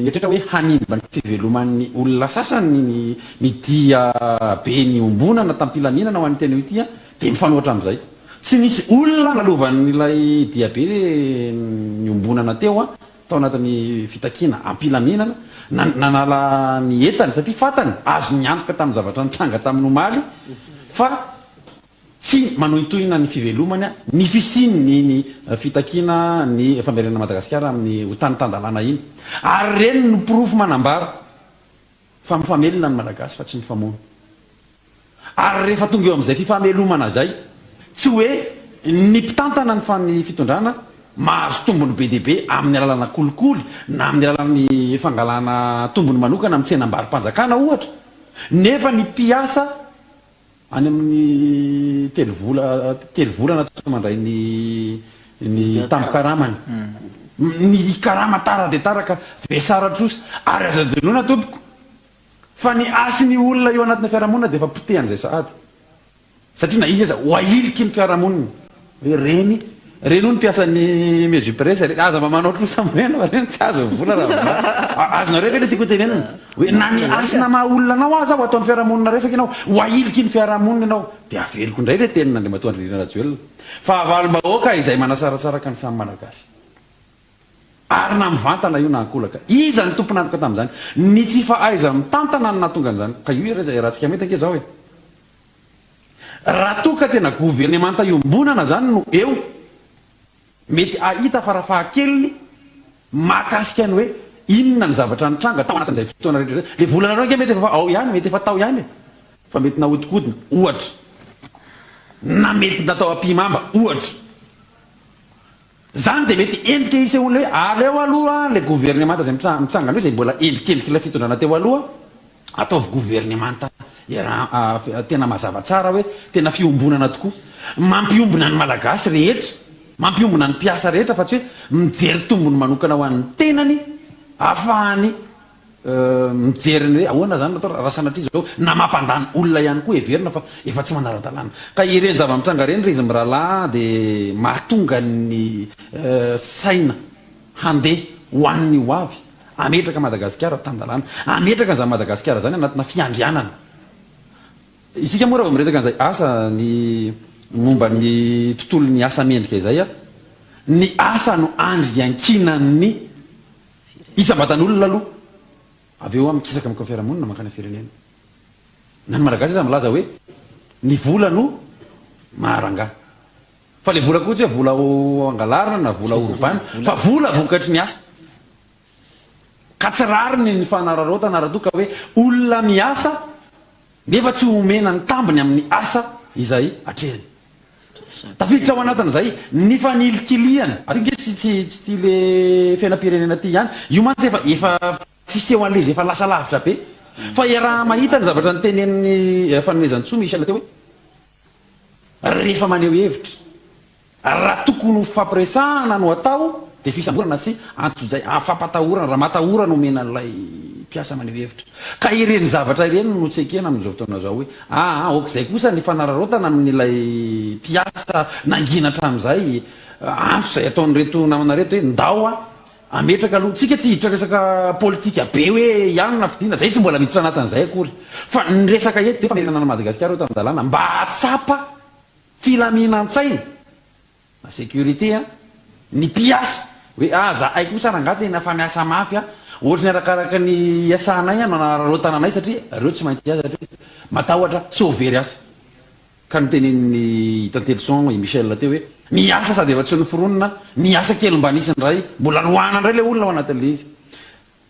nieritreritra hoe hanimba ny fiveloman'ny olona sasany ny ny dia be niombonana tam-pilaminana ho an'ity anio ity dia mifanohitra amin'izay. Tsy nisy olona nalovan'ilay dia be niombonana teo tao anatin'ny fitakiana am-pilaminana na nanala ny entany satria fantany, azony antoka tamin'ny zavatra nitranga tamin'ny omaly fa Tsy manohintohina ny fivelomany ny fisian'iny fitakiana ny famerenana Madagasikara amin'ny ho tany tan-dalàna iny. Ary ireny no porofo manambara fa mifamelona ny Malagasy fa tsy mifamono. Ary rehefa tonga eo amin'izay fifamelomana izay, tsy hoe ny mpitantana ny ny fitondrana mahazo tombony be dia be amin'ny alalana kolikoly na amin'ny alalan'ny fangalana tombony manokana amin'ny tsenam-baro-panjakana ohatra, nefa ny mpiasa Any amin'ny telo vola telo volana tsy mandray ny ny tambin-karamany. Ny karama tara dia tara ka vesara-trosa. Ary aza adinoina tompoko fa ny hasin'ny olona eo anatina fiarahamonina dia efa potehan'izay sahady. Satria na izy aza ho ahiliky ny fiarahamonina. Hoe reny, reny hono mpiasan'ny Mesupresse, reny aza mba manao trosa amin'ireny fa reny tsy azo ny vola raha vao azonareo ve ilay tiako hotenenina? Hoe na ny hasina maha olona anao aza ho ataon'ny fiarahamonina resaka ianao, ho ahiliky ny fiarahamonina ianao. Dia averiko indray ilay tenin'Andriamatoa Andry Nirina Rajoelina, fahavalom-bahoaka izay manasaratsaraka ny samy Malagasy. Ary na mivantana io na ankolaka. Iza no tompon'antoka tamin'izany? Ny tsy fahaiza-mitantana no nahatonga an'izany. Ka io iarahantsika mety ange izao e. Raha toa ka tena governemanta iombonana izany no eo, mety hahita farafahakeliny mahakasika ny hoe inona ny zavatra nitranga tao anatin'izay fotoana rehetra izay. Ilay volanareo ange mety efa ao ihany, mety efa tao ihany e! Fa mety nahodinkodina, ohatra. Na mety natao ampihimamba, ohatra. Izany dia mety endrika isehoan'ilay hoe aleo aloha ilay governemanta izay mitsangana eo, izay mbola endrikendrik'ilay fitondrana teo aloha, ataovy governemanta tena mazava tsara hoe tena fiombonana tokoa, mampiombona ny Malagasy rehetra, mampiombona ny mpiasa rehetra fa tsy hoe mijery tombony manokana ho an'ny tenany ahafahany mijery ny hoe ahoana izany no atao raha sanatria izao na mampandany olona ihany koa heverina fa efa tsy manara-dalàna. Ka ireny zava-mitranga ireny ry izy mirahalahy dia mahatonga ny saina handeha ho an'ny ho avy, hametraka Madagasikara tan-dalàna, hametraka an'izany Madagasikara izany anatina fiandrianana. Isika moa raha vao miresaka an'izay asa ny momba ny tontolon'ny asa mendrika izay, ny asa no andry iankinan'ny Isam-batan'olona aloha, avy eo mikisaka mankao fiarahamonina, mankany amin'ny firenena. Na ny Malagasy aza milaza hoe ny vola no maha rangahy. Fa ilay vola koa tsy hoe vola ho angalarina na vola ho robana, fa vola vokatry ny asa. Ka tsy rariny ny fanararaotana raha toa ka hoe olona miasa nefa tsy omena ny tambiny amin'ny asa izay atrehiny. Tafiditra ao anatin'izay ny fanilikilihana, ary io nge tsy tsy tsy ity le fiainam-pirenena ity ihany, io mantsy efa efa fiseho an'ilay izy efa lasa lavitra be. Fa iaraha-mahita ny zavatra notenenin'i Fanomezantsoa Michel teo hoe rehefa maneho hevitra Raha tokony ho fifampiresahana no atao dia fisamborana sy antsojay, fampatahorana, ramatahora no omena an'ilay mpiasa maneho hevitra. Ka ireny zavatra ireny no tsy ekena amin'izao fotoana izao hoe aa aok'izay kosa ny fanararaotana amin'ilay mpiasa nangina hatramin'izay, antso izay ataon'ireto namana ireto hoe ndao hametraka aloha, tsika tsy hiditra resaka politika be hoe ihany na fidiana, izay tsy mbola miditra anatin'izay akory fa ny resaka eto dia famerenana an'i Madagasikara eo tan-dalàna mba hahatsapa Filaminan-tsaina na sécurité an, ny mpiasa hoe ah zahay kosa rangahy tena efa miasa mafy an, ohatry ny arakaraka ny iasanay an no anararaotana anay satria reo tsy maintsy hiasa satria matahotra sao very asa. Ka notenenin'i Tantelison i Michel teo hoe ny asa sady efa tsy noforonina, ny asa kely mba nisy indray mbola roahana indray ilay olona ao anatin'ilay izy.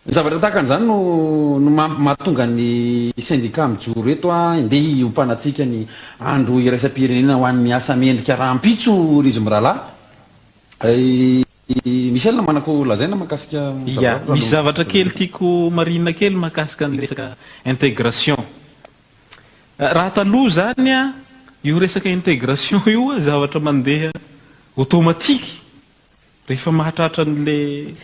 Ny zavatra tahaka an'izany no no mahatonga ny sendika mijoro eto a, ndeha hiompanantsika ny andro iraisam-pirenena ho an'ny asa mendrika rahampitso ry izy mirahalahy. I Michel manako lazaina mahakasika Ya, misy zavatra kely tiako marihina kely mahakasika ny resaka intégration. Raha taloha izany io resaka intégration io zavatra mandeha automatique rehefa mahatratra an'le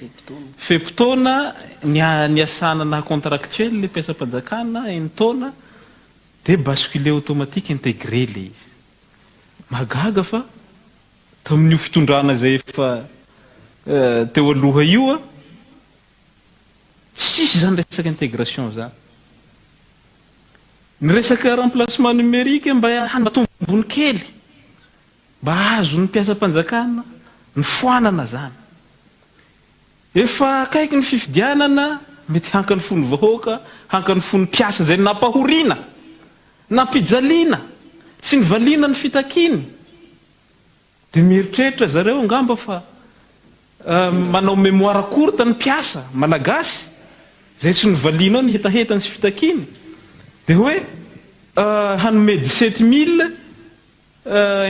fe-potoana niasana naha contractuel le mpiasam-panjakana enin-taona dia basculer automatique intégré le izy. Mahagaga fa tamin'io fitondrana izay efa teo aloha io tsisy izany resaka intégration izany. Ny resaka remplacement numérique mba hanatombony kely, mba hahazoan'ny mpiasam-panjakana ny foanana izany. Efa akaiky ny fifidianana, mety haka ny fon'ny vahoaka, haka ny fon'ny mpiasa izay nampahoriana, nampijaliana, tsy nivaliana ny fitakiany. Dia mieritreritra zareo angamba fa manao mémoire courte ny mpiasa malagasy izay tsy novalianao ny hetahetany sy fitakiany dia hoe hanome 17 000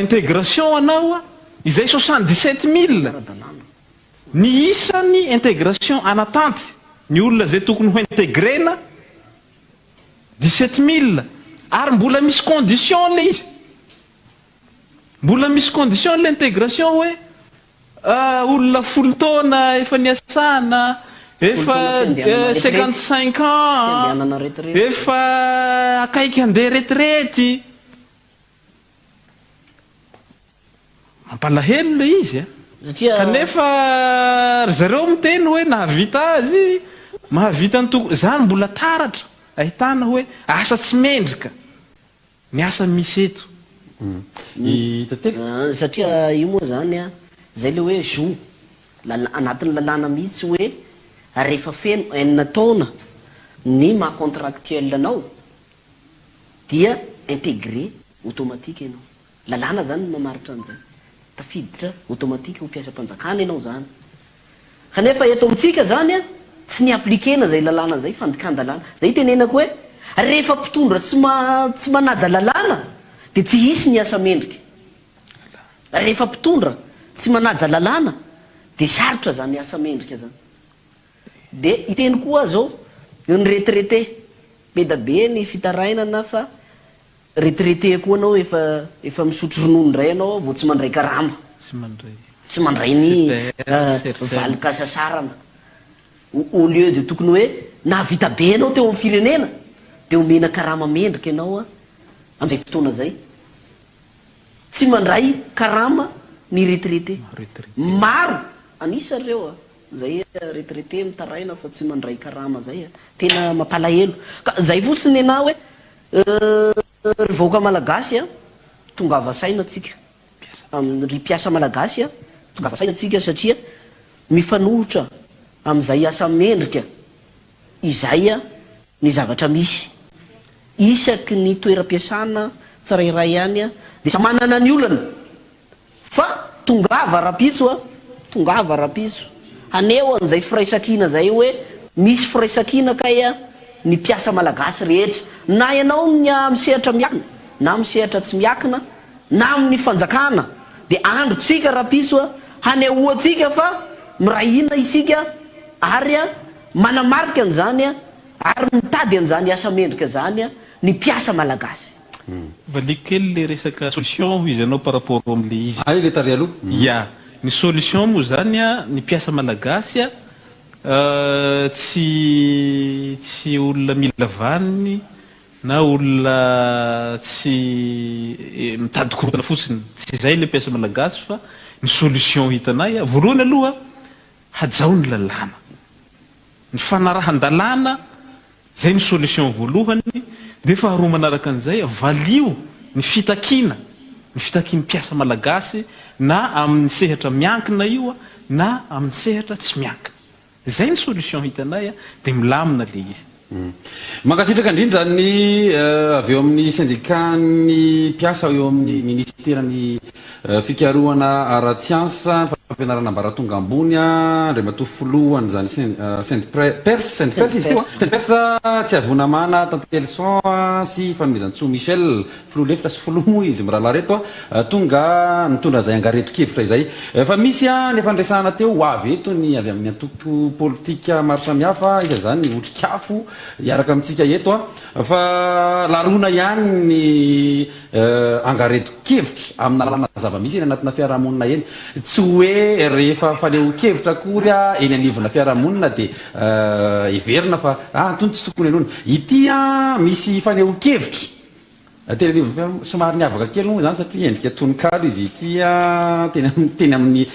intégration anao izay 77 000 ny isan'ny intégration en attente ny olona izay tokony ho intégrena 17 000 ary mbola misy condition ilay izy. Mbola misy condition l'intégration hoe olona folo taona efa niasana, efa 55 ans, efa akaiky handeha retraite. Mampalahelo le izy a. Kanefa ry zareo miteny hoe nahavita azy, mahavita ny tokony, zany mbola taratra ahitana hoe asa tsy mendrika. Ny asa misy eto. I Tantely? Satria io moa zany an, zay le hoe zo, lala, anatin'ny lalàna mihitsy hoe rehefa feno enina taona ny maha contractuel anao dia intégré automatique ianao. Lalàna zany no mamaritra an'izay. Tafiditra automatique ho mpiasam-panjakana ianao zany. Kanefa eto amintsika zany an, tsy ny appliquer-na zay lalàna zay, fandikan-dalàna. Zay itenenako hoe, rehefa mpitondra tsy tsy manaja lalàna dia tsy hisy ny asa mendrika. Rehefa mpitondra tsy manaja lalàna dia sarotra zany asa mendrika zany. Dia hiteny koa aho zao, ny retraité, be da be ny fitarainana fa Retraité koa anao efa efa misotro ronono indray ianao vao tsy mandray karama. Tsy mandray. Tsy mandray ny valin-kasasarana. Au lieu de tokony hoe nahavita be ianao teo amin'ny firenena dia omena karama mendrika ianao amin'izay fotoana izay. Tsy mandray karama ny retraité. Maro an'isa ireo izay retraité mitaraina fa tsy mandray karama izay. Tena mampalahelo. Ka izay fotsiny nenaha hoe Ry vahoaka malagasy a, tongava saina tsika, ry mpiasa malagasy a, tongava saina tsika satria mifanohitra amin'izay asa mendrika izay ny zavatra misy. Isaky ny toeram-piasana tsirairay any dia samy manana ny olana. Fa tongava rapitso a, tongava rapitso haneho an'izay firaisankina izay hoe misy firaisankina kay a ny mpiasa malagasy rehetra, na ianao ny amin'ny sehatra miakina na amin'ny sehatra tsy miakina na amin'ny fanjakana dia androntsika rapitso a hanehoantsika fa miray hina isika ary a manamarika an'izany a ary mitady an'izany asa mendrika izany a ny mpiasa malagasy. Valiako kely le resaka solution hoy izy anao par rapport amle izy. Hay le tary aloha. Ya, ny solution moa zany a, ny mpiasa malagasy a tsy tsy olona mila vaniny na olona tsy mitady korontana fotsiny, tsy izay le mpiasa malagasy fa ny solution hitanay a, voalohany aloha hajao ny lalàna, ny fanarahan-dalàna Zay ny solution voalohany, dia faharoa manaraka an'izay, valio ny fitakiana, ny fitakian'ny mpiasa malagasy na amin'ny sehatra miankina io na amin'ny sehatra tsy miankina. Zay ny solution hitanay dia milamina le izy. Mankasitraka indrindra ny avy eo amin'ny syndicat-n'ny mpiasa eo amin'ny ministeran'ny fikarohana ara-tsiansa. Fampianarana ambaratonga ambony, Andriamatoa Filohan'izany Sendpers, Sendpers izy teo an, Sendpers Tsiavonamana Tantelison sy Fanomezantsoa Michel, Filoha lefitra sy Filoha moa izy mirahalahy ireto tonga nitondra izay angaredon-kevitra izay. Efa misy ny efa niresahana teo, ho avy eto ny avy amin'ny antoko politika maro samihafa, iza izany ny Otrikafo hiaraka amintsika eto fa laroina ihany ny Angaredon-kevitra amina lalàna zava-misy eny anatina fiarahamonina eny. Tsy hoe rehefa fanehoan-kevitra akory eny anivona fiarahamonina dia heverina fa ah itony tsy tokony henoina. Ity misy fanehoan-kevitra teny anivon'ny fiarahamonina, somary niavaka kely moa izany satria endrika tononkalo izy ity teny amin'ny teny amin'ny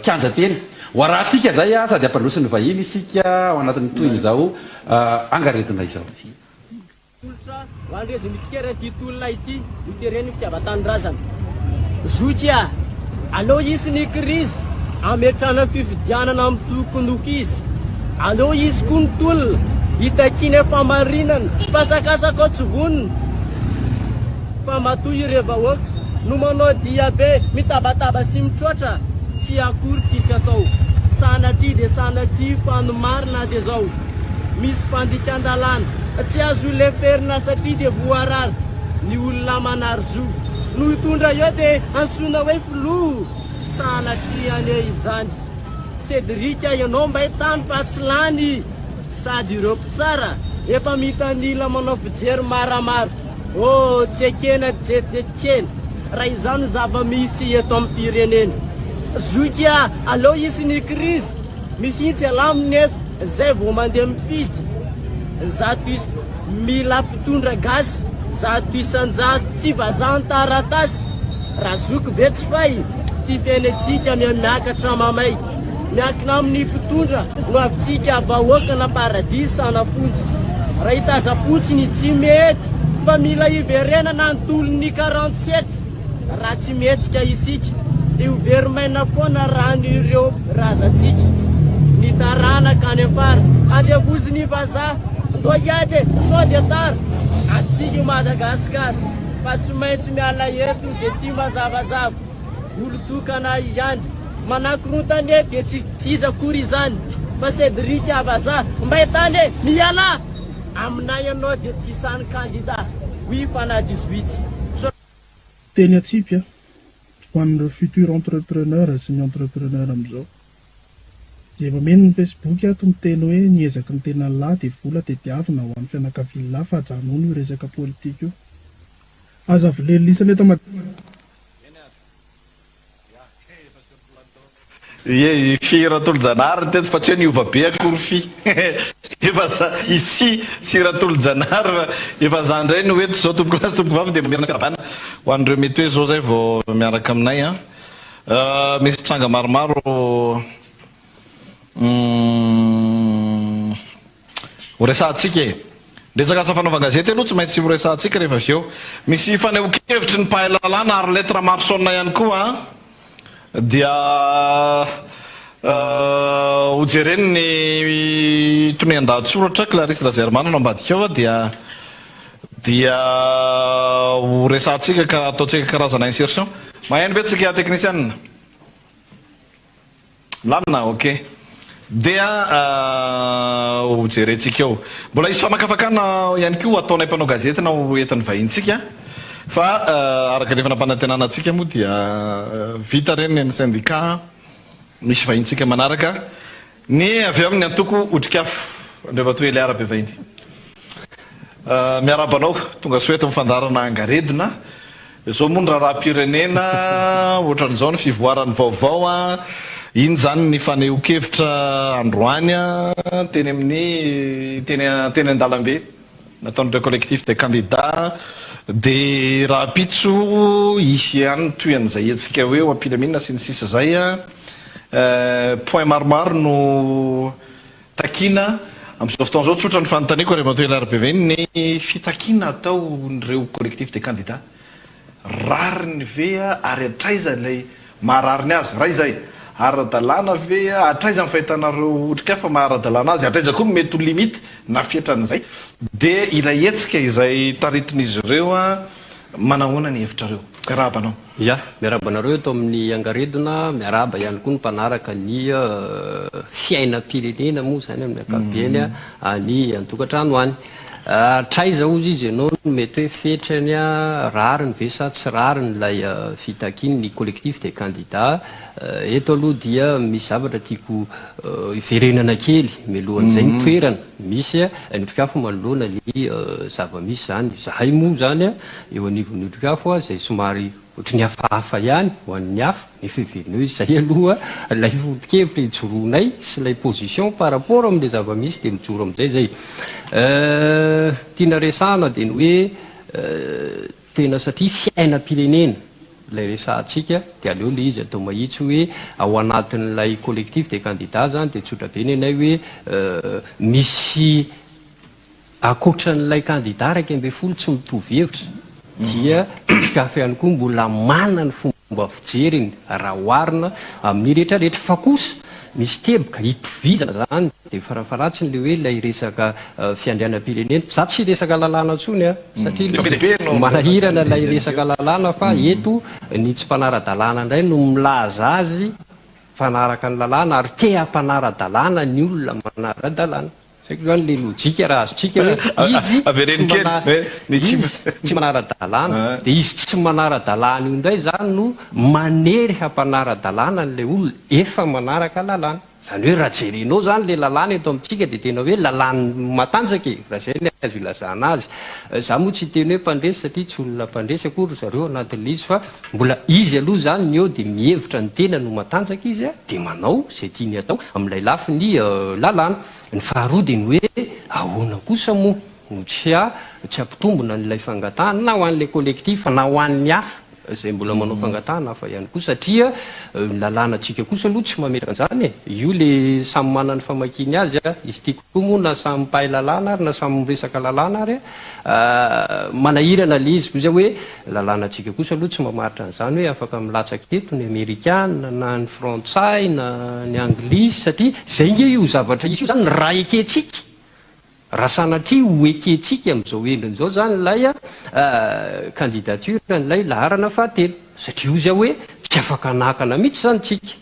kianja teny. Ho arahantsika izay sady hampandroso ny vahiny isika ao anatin'ny tohin'izao angaredona izao. Tolotra ho an'ireo izay mitsikera ity tolona ity ho teren'ny fitiavan-tanindrazana. Zoky a! Aleo hisy ny krizy hametrahana fifidianana amin'ny tokony ho izy. Aleo hisy koa ny tolona hitakiana fahamarinana. Mpasakasaka ao tsy vonona fa matoa ireo vahoaka no manao diabe mitabataba sy mitroatra tsy akory tsisy atao. Sanatria dia sanatria fa ny marina dia zao. Misy fandikan-dalàna tsy azo leferina satria dia voarara ny olona manary zo no hitondra eo dia antsoina hoe filoha sanatria anie izany Cédric ianao mbay tany fa tsy lany sady ireo mpitsara efa mitanila manao fijery maramara oh tsy ekena tsy ekena raha izany no zava-misy eto amin'ny firenena zoky a aleo hisy ny krizy Mihitsy alaminy eto zay vao mandeha mifidy 100 is mila mpitondra gasy 100% tsy vazaha an-taratasy Razoky ve tsy fay ty fiainantsika miha-miakatra mamay miankina amin'ny mpitondra no avintsika vahoaka na paradisa na fonja raha hitaza-potsiny tsy mety fa mila hiverenana ny tolon'ny 47 Raha tsy mihetsika isika dia ho very maina foana ran'ireo razantsika. Ny taranaka any am-para andevozin'ny vazaha. Ndao hiady e, sao dia tara. Antsika io Madagasikara fa tsy maintsy miala eto izay tsy mazavazava. Olon-tokana ihany manakorontana eto dia tsy iza akory izany fa Cédric vazaha. Mbay tany e, mialà! Aminay ianao dia tsy isan'ny kandida. Oui fa na 18. Teny atsipy a! Ho an'ireo futur entrepreneur sy ny entrepreneur amin'izao. Dia mameno ny Facebook ato miteny hoe ny ezaky ny tenan'lah dia vola tediavina ho an'ny fianakavian'lah fa ajanony io resaka politika io. Aza avy eto Madagasikara. Ie, i Fy Ratolojanahary ny teto fa tsy hoe niova be akory Fy. Efa za, i Sy, Sy Ratolojanahary fa efa za indray no eto izao tompokolahy sy tompokovavy dia mamerina fiarahabana ho an'ireo mety hoe izao izay vao miaraka aminay an. Misy tranga maromaro ho resahantsika e. Resaka asa fanaovan-gazety aloha tsy maintsy ho resahantsika rehefa avy eo. Misy fanehoan-kevitry ny mpahay lalàna Arlette Ramarosaona ihany koa an. Dia ho jereny ny tonian-dahatsoratra Clarisse Razaiarimanana ao ambadika ao dia dia ho resahantsika ka ataontsika karazana insertion. Maheno ve tsika teknisianina? Milamina? Ok. Dia ho jerentsika eo. Mbola hisy famakafakana ihany koa ho ataonay mpanao gazety na ho entin'ny vahinintsika fa araka ny efa nampanantenana antsika moa dia vita ireny ny an'ny syndicat, misy vahinintsika manaraka ny avy ao amin'ny antoko Otrikafo, Andriamatoa Elia Rabevahiny. Miarahaba anao, tonga soa eto amin'ny fandaharana Angaredona. Izao moa ny raharaham-pirenena, ohatran'izao ny fivoaran'ny vaovao an, iny izany ny fanehoan-kevitra androany teny amin'ny teny teny an-dalambe nataon'ireo collectif des candidats, dia rahampitso hisy ihany ny tohin'izay hetsika hoe ho am-pilaminana sy ny sisa izay an, point maromaro no takiana amin'izao fotoana izao. Tsotra ny fanontaniako Andriamatoa Hilaire Beveny, ny fitakiana ataon'ireo collectif des candidats, rariny ve ary hatraiza ilay maha rariny azy? Raha izay, ara-dalàna ve, hatraiza ny fahitanareo otrikafa maha ara-dalàna azy, hatraiza koa ny mety ho limite na fetran'izay? Dia ilay hetsika izay taritin'izy ireo. Manahoana ny hevitrareo? Miarahaba anao. Ya, miarahaba anareo eto amin'ny Angaredona, miarahaba ihany koa ny mpanaraka ny fiainam-pirenena moa izany amin'ny ankapobeny any an-tokantrano any. Hatraiza hozy izy ianao no mety hoe fetrany, rariny ve sa tsy rariny ilay fitakian'ny collectif des candidats? Eto aloha dia misy zavatra tiako hiverenana kely mialohan'izay ny toerana misy ny Otrikafo manoloana ny zava-misy izany. Izahay moa izany eo anivon'ny Otrikafo izay somary ohatry ny hafahafa ihany ho an'ny hafa nefa heverina hoe izay aloha ilay foto-kevitra ijoroanay sy ilay position par rapport amin'ilay zava-misy dia mijoro amin'izay izay. Tiana resahana dia ny hoe Tena satria fiainam-pirenena ilay resahantsika dia aleo ilay izy atao mahitsy hoe ao anatin'ilay collectif des candidats zany dia tsotra be ny anay hoe misy ankoatran'ilay candidat 11 tsy mitovy hevitra dia Otrikafo ihany koa mbola manana ny fomba fijeriny raha oharina amin'ny rehetra rehetra fa kosa misy teboka itovizana zany dia farafaharatsiny le hoe ilay resaka fiandrianam-pirenena, za tsy hiresaka lalàna intsony an, satria manahirana ilay resaka lalàna fa eto ny tsy mpanara-dalàna indray no milaza azy mpanaraka ny lalàna ary te hampanara-dalàna ny olona manara-dalàna. Tsy haiko izany le lojika raha azontsika hoe izy tsy mana izy tsy manara-dalàna dia izy tsy manara-dalàna io indray izany no manery hampanara-dalàna an'ilay olona efa manaraka lalàna. Izany hoe raha jerenao izany ilay lalàna eto amintsika dia tena hoe lalàn'ny matanjaka e, raha izay ny azo ilazana azy. Izaho moa tsy hiteny hoe mpandresy satria tsy olona mpandresy akory ry zareo anatin'ilay izy fa mbola izy aloha izany ny eo dia mihevitra ny tenany ho matanjaka izy dia manao izay tiany atao amin'ilay lafiny lalàna. Ny faharoa dia ny hoe ahoana kosa moa no tsy tsy hampitombina an'ilay fangatahana na ho an'ilay collectif na ho an'ny hafa izay mbola manao fangatahana hafa ihany koa satria ny lalànantsika kosa aloha tsy mametraka an'izany e! Io le samy manana ny famakiany azy a! Izy ity koa moa na samy mpahay lalàna ary na samy miresaka lalàna ary a! Manahirana le izy koa hoe lalànantsika kosa aloha tsy mamaritra an'izany hoe afaka milatsaka eto ny amerikana na ny frantsay na ny anglisy satria izay nge io zavatra io zany raha ekentsika Raha sanatria ho ekentsika amin'izao endriny izao izany ilay candidature an'ilay laharana fahatelo, satria hozy aho hoe tsy afaka hanakana mihitsy izany tsika.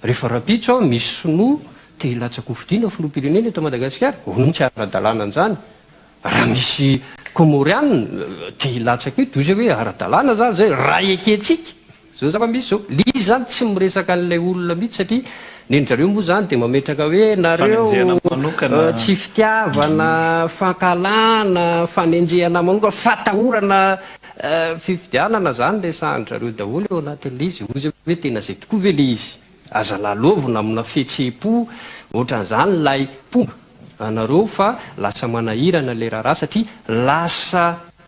Rehefa rahampitso aho misy sinoa te hilatsa-kofidina filoham-pirenena eto Madagasikara, hono tsy ara-dalàna an'izany. Raha misy Comoriana te hilatsaka eo dia hozy aho hoe ara-dalàna izany izay raha ekentsika. Zao zava-misy zao. Le izy zany tsy miresaka an'ilay olona mihitsy satria nen zareo moa zany dia mametraka hoe nareo Fanenjehana manokana. tsy fitiavana, fankahalana, fanenjehana manokana, fatahorana fifidianana zany resahan-dry zareo daholo eo anatin'ilay izy. Hoy izy hoe tena zay tokoa ve le izy? Aza lalaovina amina fihetseham-po ohatran'izany ilay mpomba anareo fa lasa manahirana ilay raharaha satria lasa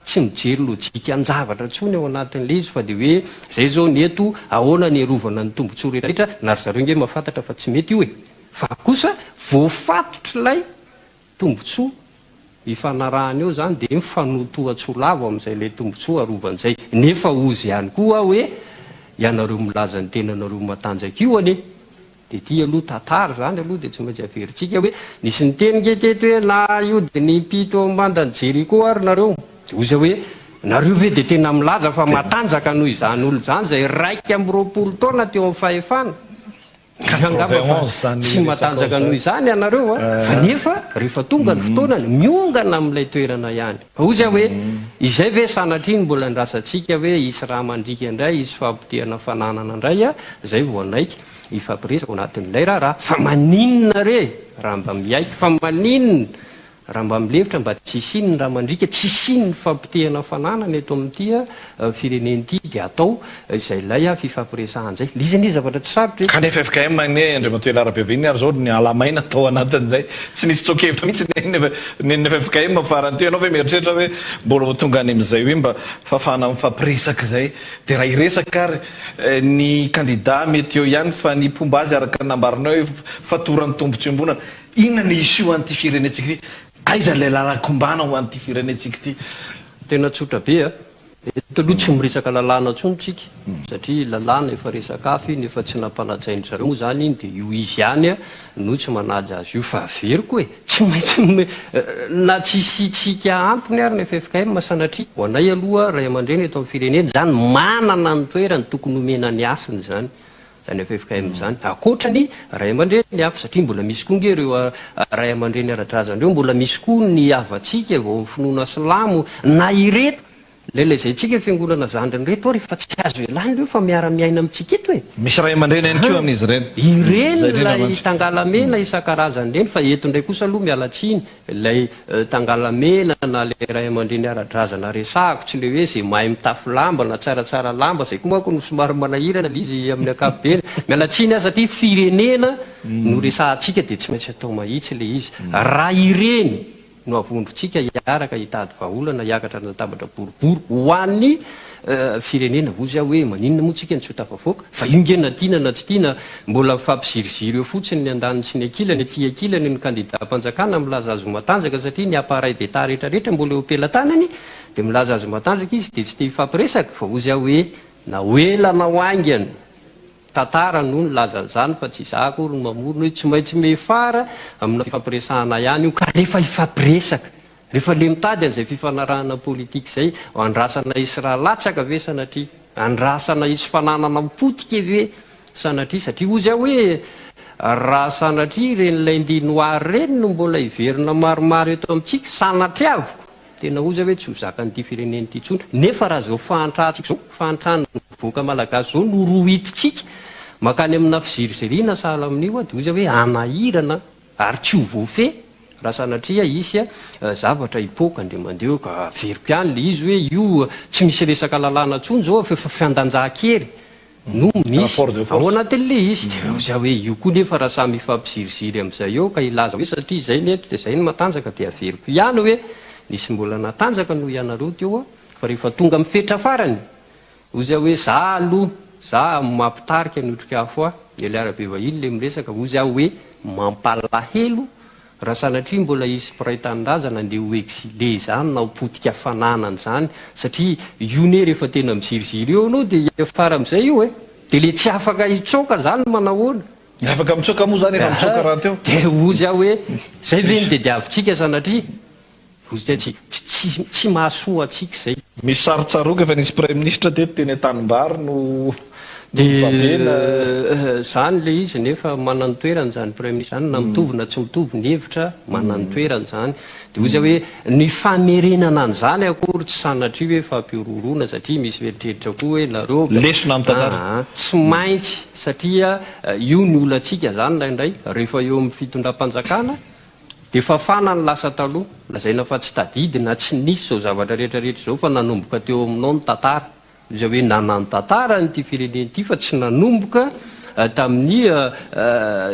Tsy mijery lojikan-javatra intsony ao anatin'ilay izy fa dia hoe izay izao ny eto, ahoana ny hiarovana ny tombontsoa rehetra, na ry zareo ange mahafantatra fa tsy mety io e! Fa kosa voafatotr'ilay tombontsoa ifanarahana eo izany dia mifanotoa-tsolavo amin'izay ilay tombontsoa arovana izay. Nefa hozy ihany koa aho hoe ianareo milaza ny tenanareo matanjaka io anie Dia ity aloha tantara izany aloha dia tsy maintsy averintsika hoe nisy niteny nge teto hoe na hiodina impito eo ambandan'i Jeriko ary nareo. Dia hoy izy hoe nareo ve dia tena milaza fa matanjaka noho izany olona izany izay 21 taona teo amin'ny fahefana? Angamba fa tsy matanjaka noho izany ianareo a! Fa nefa rehefa tonga ny fotoanany miongana amin'ilay toerana ihany. Fa hoy izy hoe izay ve sanatria no mbola andrasantsika hoe hisy rà mandriaka indray, hisy fahapotehana fananana indray a! Izay vao hanaiky. hifampiresaka ao anatin'ilay raharaha. Fa maninona re raha mba miaiky? Fa maninona raha mba milefitra mba tsy hisian'ny ra mandriaka, tsy hisian'ny fampotehana fananana eto amin'ity firenena ity dia atao izay ilay fifampiresahana izay. Ilay izy anie zavatra tsy sarotra e! Ka ny ffkm anie Andriamatoa Ela Rabevinny ary izao niala maina tao anatin'izay. Tsy nisy tsoa-kevitra mihitsy ny ny ffkm farany teo. Ianao ve mieritreritra hoe mbola ho tonga any amin'izay hoe mba fahafahana mifampiresaka izay? Dia raha hiresaka ary Ny kandida mety eo ihany fa ny mpomba azy araka ny nambaranao hoe fatoran'ny tombontsoa iombonana. Inona ny issue ho an'ity firenentsika ity? Aiza ilay lalan-kombana ho an'ity firenentsika ity? Tena tsotra be a! Eto aloha tsy miresaka lalàna intsony tsika satria lalàna efa resaka hafa iny, efa tsy nampanajain-dry zareo moa izany iny dia io izy ihany no tsy manaja azy io fa averiko e! Tsy maintsy na tsy hisiantsika antony ary ny ffkm sanatria. Ho anay aloha ray aman-dreny eto amin'ny firenena izany manana ny toerany tokony homena ny hasiny izany izany ffkm izany ankoatra ny ray aman-dreny hafa satria mbola misy koa nge ireo ray aman-dreny ara-drazana ireo mbola misy koa ny havantsika vao amin'ny finoana silamo na ireto Ilay lazaintsika fiangonana zandriny ireto ary efa tsy azo ialana ireo fa miara miaina amintsika eto e! Misy ray aman-dreny ihany koa amin'izy ireny. Ireny Izay indrindra ilay mantsy. tangalamena isan-karazany ireny fa eto indray kosa aloha miala tsiny ilay tangalamena na ilay ray aman-dreny ara-drazana resahako tsy ilay hoe izay mahay mitafy lamba na tsaratsara lamba izay koa manko no somary manahirana ilay izy amin'ny ankapobeny. Miala tsiny aho satria firenena no resahantsika dia tsy maintsy atao mahitsy ilay izy. Raha ireny no avondrontsika hiaraka hitady vahaolana hiakatra ny latabatra boribory ho an'ny firenena hozy aho hoe maninona moa tsika no tsy ho tafavoaka fa io nge na tiana na tsy tiana mbola mifampiziriziry eo fotsiny ny andaniny sy ny ankilany aty ankilany ny kandidam-panjakana milaza azy ho matanjaka satria ny appareil d'etat rehetra rehetra mbola eo am-pelatanany dia milaza azy ho matanjaka izy dia tsy te hifampiresaka fa hozy aho hoe na ho ela na ho haingana Tantara no nilaza an'izany fa tsy izaho akory no mamorona hoe tsy maintsy miafara amina fifampiresahana ihany io ka rehefa hifampiresaka, rehefa le mitady an'izay fifanarahana politika izay, andrasana hisy ra latsaka ve sanatria? Andrasana hisy fananana ho potika ve sanatria? Satria hozy aho hoe raha sanatria ireny lundi noir ireny no mbola hiverina maromaro eto amintsika, sanatriaviko Tena oza hoe tsy ho zakan'ity firenena ity intsony. Nefa raha izao fahantrantsika izao, fahantran'ny vahoaka malagasy izao no rohitintsika mankany amina fiziriziriana sahala amin'io dia oza hoe hanahirana ary tsy ho voafehy raha sanatria hisy zavatra hipoaka indray mandeha eo. Ka averiko ihany ilay izy hoe io tsy misy resaka lalàna intsony izao fa efa fiandanjahan-kery. no misy ao anatin'ilay izy. Dia hoy za hoe io koa nefa raha samy hifampiziriziry amin'izay eo ka hilaza hoe satria izay ny eto dia izay no matanjaka dia averiko ihany hoe nisy mbola natanjaka noho ianareo teo fa rehefa tonga amin'ny fetra farany hoy za hoe za aloha za amin'ny maha mpitarika ny otrikafo ahy ilay arabe vahiny ilay miresaka hoy za hoe mampalahelo Raha sanatria mbola hisy mpiray tanindrazana andeha ho exilé izany na ho potika fananana izany satria io ne rehefa tena miziriziry eo anao dia hiafara amin'izay io e! Dia le tsy afaka hitsoaka izany manahoana? Ny afaka mitsoaka moa izany efa mitsoaka rahateo. Dia hozy aho hoe izay ve no tediavintsika sanatria? Hozy aho tsy tsy tsy mahasoa antsika izay. Misy sary tsaroako efa nisy praiminisitra teto teny an-tanimbary no nobabena. Dia izany ilay izy nefa manana ny toerany izany praiminisitra izany na mitovy na tsy mitovy ny hevitra manana ny toerany izany. Dia hoy izy hoe ny famerenana an'izany akory tsy sanatria hoe fampihorohoroana satria misy mieritreritra koa hoe nareo Lesona amin'ny tantara. Aa tsy maintsy satria io ny olantsika izany indraindray rehefa eo amin'ny fitondram-panjakana Dia fafana ny lasa taloha, lazaina fa tsy tadidy na tsy nisy izao zavatra rehetra rehetra izao fa nanomboka teo aminao ny tantara. Izay hoe nanan-tantara ity firenena ity fa tsy nanomboka tamin'ny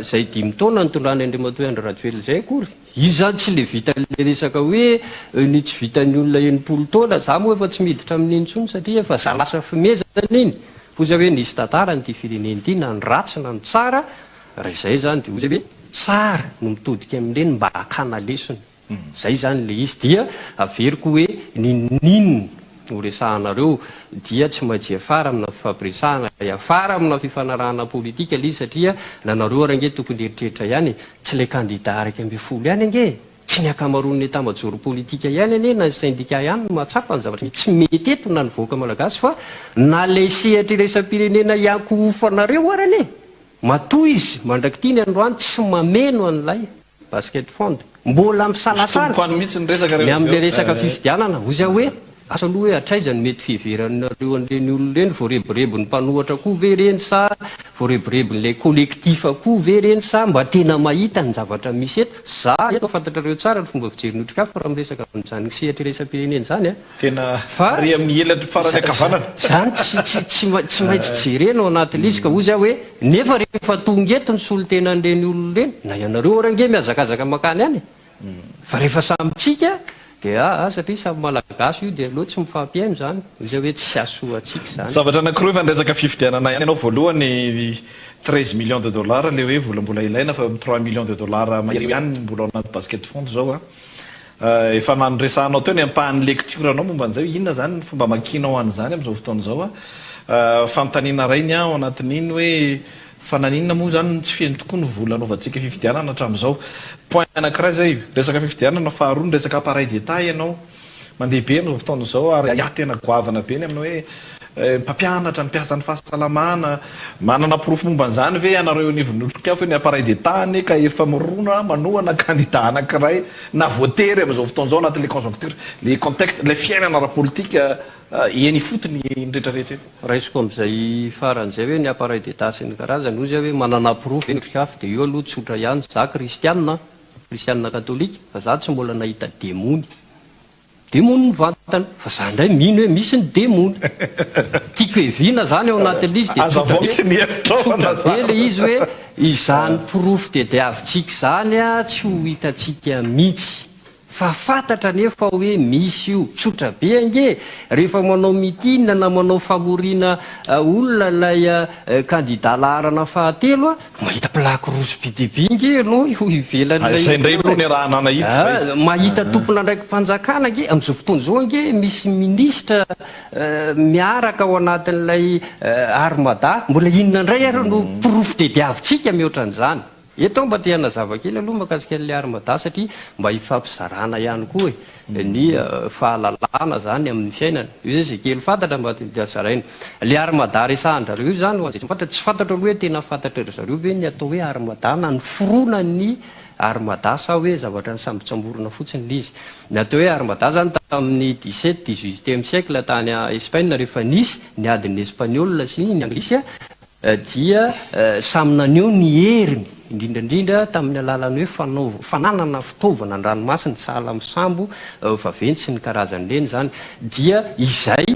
izay dimy taona nitondrany Andriamatoa Andry Rajoelina izay akory. Io izany tsy ilay vitan'ilay resaka hoe ny tsy vitan'ny olona 60 taona, za moa efa tsy miditra amin'iny intsony satria efa za lasa fimezana iny. Foza hoe nisy tantarany ity firenena ity na ny ratsy na ny tsara Raha izay izany dia hoy hoe tsara no mitodika amin'ireny mba hakana lesona. Izay izany ilay izy. Dia averiko hoe n'inon'inona no resahanareo dia tsy maintsy hiafara amina fifampiresahana, hiafara amina fifanarahana politika ilay izy satria na nareo ary ange tokony hieritreritra ihany e, tsy ilay kandida 11 ihany ange e, tsy ny ankamaroan'ny etat-majoro politika ihany anie na ny syndicat ihany no mahatsapa ny zavatra tsy mety eto na ny vahoaka malagasy fa na ilay sehatra iraisam-pirenena iankohofanareo ary anie Matoa izy mandrak'ity ny androany tsy mameno an'ilay basket fund. Mbola misalasala Sotomiko any mihitsy ny resaka ny rehefa avy amin'ilay eo. resaka fifidianana. Hoy aho hoe, asa aloha hoe hatraiza no mety fiheveranareo an'ireny olona ireny, voarebirebin'ny mpanohatra koa ve ireny sa voarebirebin'ilay collectif koa ve ireny sa mba tena mahita ny zavatra misy eto. Za eto fantatrareo tsara ny fomba fijerin'ny Otrikafo raha miresaka amin'izany sehatra iraisam-pirenena izany an. Tena Fa ary amin'ny elatra farany ankavanana. Zany tsy tsy tsy tsy maintsy jerena ao anatin'ilay izy ka hozy aho hoe nefa rehefa tonga eto ny solontenan'ireny olona ireny na ianareo ary ange mihazakazaka mankany any e! Fa rehefa samy tsika dia aa satria samy malagasy io dia aleo tsy mifampihaino izany hozy aho hoe tsy hahasoa antsika izany. Zavatra anankiroa efa niresaka fifidianana ihany ianao voalohany 13 millions de dollars ilay hoe vola mbola ilaina fa eo amin'ny 3 millions de dollars mahery eo ihany no mbola ao anaty basket fund izao an. Efa nandresahanao teo ny ampahan'ny lecture-nao momba an'izay hoe inona izany ny fomba amakianao an'izany amin'izao fotoana izao. Fanontaniana iray ny ahy ao anatin'iny hoe fa naninona moa izany no tsy feno tokoa ny vola anaovantsika fifidianana hatramin'izao. Point anankiray izay, resaka fifidianana, faharoa ny resaka appareil d'Etat ianao. Mandeha be amin'izao fotoana izao ary ahiahy tena goavana be ny amin'ny hoe mpampianatra, ny mpiasan'ny fahasalamana. Manana porofo momba an'izany ve ianareo eo anivon'ny Otrikafo hoe ny appareil d'Etat anie ka efa mirona manohana kandida anankiray na voatery amin'izao fotoana izao anatin'ilay conjoncture, ilay contexte, ilay fiainana ara-politika eny ifotony eny rehetrarehetra eny? Raisiko amin'izay farany izay hoe ny appareil d'Etat sy ny karazany, hoy izy hoe manana porofo ve ny Otrikafo dia io aloha tsotra ihany, za kristianina an! Kristianina katolika fa za tsy mbola nahita demony. Demony mivantana. Fa za indray mino hoe misy ny demony. Tiako heviana zany ao anatin'ilay izy dia tsotra be, tsotra be ilay izy hoe izany porofo tediavintsika izany tsy ho hitantsika mihitsy. Fa fantatra anefa hoe misy io. Tsotra be ange e! Rehefa manao meeting na manao famoriana olona ilay kandida laharana fahatelo, mahita plaque rouge be dia be ange ianao eo ivelan'ilay Izay indray aloha niarahana nahita izay. Mahita tompon'andraiki-panjakana ange, amin'izao fotoana izao ange misy minisitra miaraka ao anatin'ilay Armada. Mbola inona indray ary no porofo tediavintsika mihoatra an'izany? Eto aho mba te hanazava kely aloha mahakasika an'ilay armada satria mba hifampizarana ihany koa e, ny fahalalana zany amin'ny fiainana. Io zay izay kely fantatra mba te zaraina. Ilay armada resahan-drareo io zany ho an'izay tsy mahafantatra, tsy fantatro aloha hoe tena fantatry zareo ve ny atao hoe armada na ny fironan'ny armada sa hoe zavatra nisambotsamborina fotsiny ilay izy. Ny atao hoe armada zany tamin'ny dix-sept, dix-huitième siècle tany Espaina rehefa nisy ny adin'ny Espaniola sy ny Anglisy dia samy naneho ny heriny, indrindra indrindra tamin'ny alalan'ny hoe fanao, fananana fitaovana an-dranomasina sahala amin'ny sambo vaventy sy ny karazany ireny izany, dia izay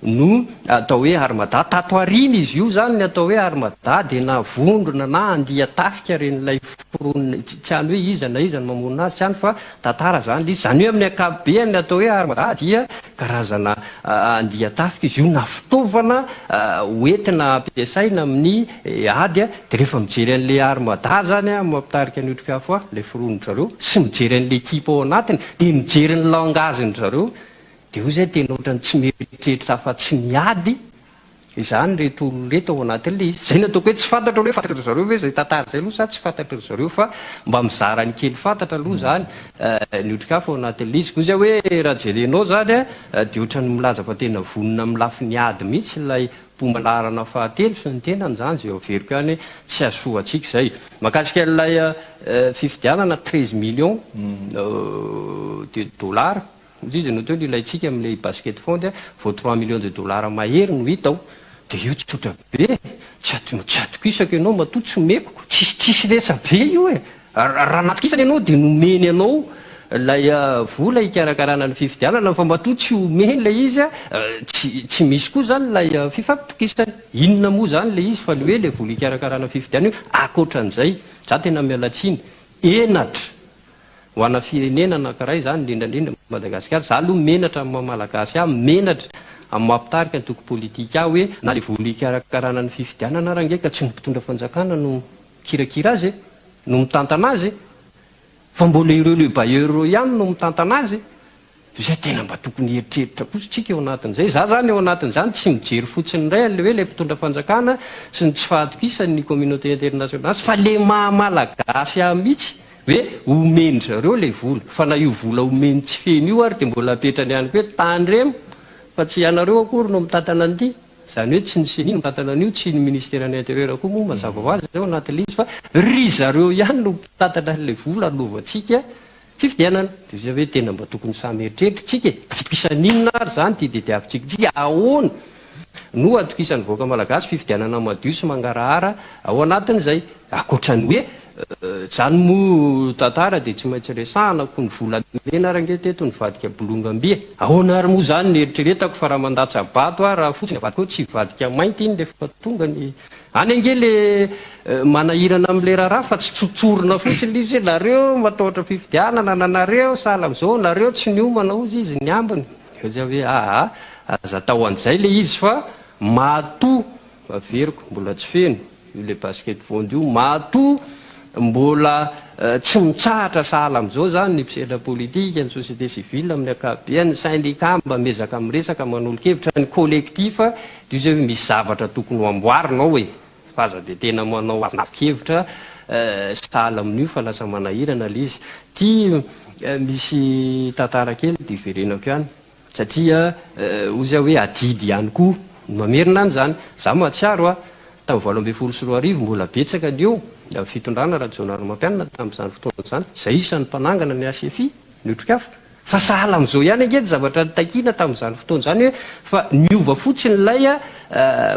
no atao hoe armada. Tato aoriana izy io izany ny atao hoe armada dia na vondrona na andian-tafika ireny ilay foronina, tsy any hoe iza na iza no mamorona azy, tsy any fa tantara izany ilay izy. Izany hoe amin'ny ankapobeny ny atao hoe armada dia karazana andian-tafika izy io na fitaovana hoentina ampiasaina amin'ny ady. Dia rehefa mijery an'ilay armada izany aho mampitarika ny otrikafo ahy, ilay fironin-dry zareo, sy mijery an'ilay ekipa ao anatiny, dia mijery ny langage-ndry zareo, dia hoy izahay tena ohatran'ny tsy mieritreritra afa-tsy ny ady Izany ireto olona ireto ao anatin'ilay izy. Izay no ataoko hoe tsy fantatro aloha hoe fantatry ry zareo ve izay tantara izay aloha sa tsy fantatry ry zareo fa mba mizara ny kely fantatra aloha izany ny otrikafo ao anatin'ilay izy. Koa izay hoe raha jerenao izany dia ohatran'ny milaza fa tena vonona amin'ny lafiny ady mihitsy ilay mpomba laharana fahatelo sy ny tenany izany izay averiko ihany hoe tsy hahasoa antsika izay. Mahakasika an'ilay fifidianana 13 millions de dollars. Hoy izy, Noho teo ny ilaintsika amin'ilay basket fond vao trois millions de dollars mahery no hita ao. Dia io tsotra be e! Tsy tsy atokisako ianao matoa tsy omeko. Tsisy tsisy resa-be io e! Raha natokisana ianao dia nomeny anao ilay vola hikarakarana ny fifidianana fa matoa tsy omeny ilay izy tsy tsy misy koa izany ilay fifampitokisana. Inona moa izany ilay izy fa ny hoe ilay vola hikarakarana fifidianana io ankoatran'izay, za tena miala tsiny, henatra! Ho ana firenena anakiray izany, indrindra indrindra Madagasikara, za aloha menatra amin'ny maha Malagasy ahy, menatra amin'ny maha mpitarika antoko politika ahy hoe na le vola hikarakarana ny fifidianana ara ange ka tsy ny mpitondra fanjakana no mikirakira azy e, no mitantana azy e, fa mbola ireo le bailleurs ireo ihany no mitantana azy e. Izay tena mba tokony hieritreritra kosa tsika eo anatin'izay. Za zany eo anatin'izany tsy mijery fotsiny indray an'le hoe le mpitondra fanjakana sy ny tsy fahatokisany ny communauté internationale fa le maha malagasy ahy mihitsy hoe omen-dry zareo le vola fa na io vola omeny tsy feno io ary dia mbola apetrany ihany koa hoe tandremo fa tsy ianareo akory no mitantana an'ity. Izany hoe tsy ny ceni no mitantana an'io, tsy ny ministeran'ny intérieur koa moa mazava ho azy ao anatin'ilay izy fa ry zareo ihany no mitantana an'ilay vola anaovantsika Fifidianana. Dia izay ve tena mba tokony samy eritreritra tsika e? Fitokisana inona ary izany ity tediavintsika ity? Ahoana no atokisan'ny vahoaka malagasy fifidianana madio sy mangarahara ao anatin'izay? Ankoatra ny hoe izany moa tantara dia tsy maintsy resahana koa ny volamena ary ange teto nivadika bolongam-by e! Ahoana ary moa izany ny eritreretako fa raha mandatsa-bato aho raha fotsy ny avadika ao tsy hivadika mainty iny rehefa tonga ny Any ange le manahirana amle raharaha fa tsy tsotsorina fotsiny le izy hoe nareo matahotra fifidianana na nareo sahala amzao nareo tsy niomana ozy izy ny ambiny de ozy aho hoe aa aza atao anzay le izy fa matoa averiko mbola tsy feno io le basket vondy io matoa mbola. tsy mitsahatra sahala amin'izao izany ny mpisehatra politika, ny société civile amin'ny ankapobeny, ny syndicat mba miezaka miresaka, manolo-kevitra, ny collectif dia io izay hoe misy zavatra tokony ho amboarina ao e! Fa aza dia tena manao avonavon-kevitra sahala amin'io fa lasa manahirana ilay izy. Ity misy tantara kely dia hiverenako ihany satria hozy aho hoe adidy ihany koa ny mamerina an'izany. Izaho mahatsiaro a, tamin'ny 2018 mbola betsaka ny eo amin'ny fitondrana Rajaonarimampianina tamin'izany fotoana izany, izay isan'ny mpanangana ny HFI. Ny otrikafo. Fa sahala amin'izao ihany ange ny zavatra nitakiana tamin'izany fotoana izany hoe fa niova fotsiny ilay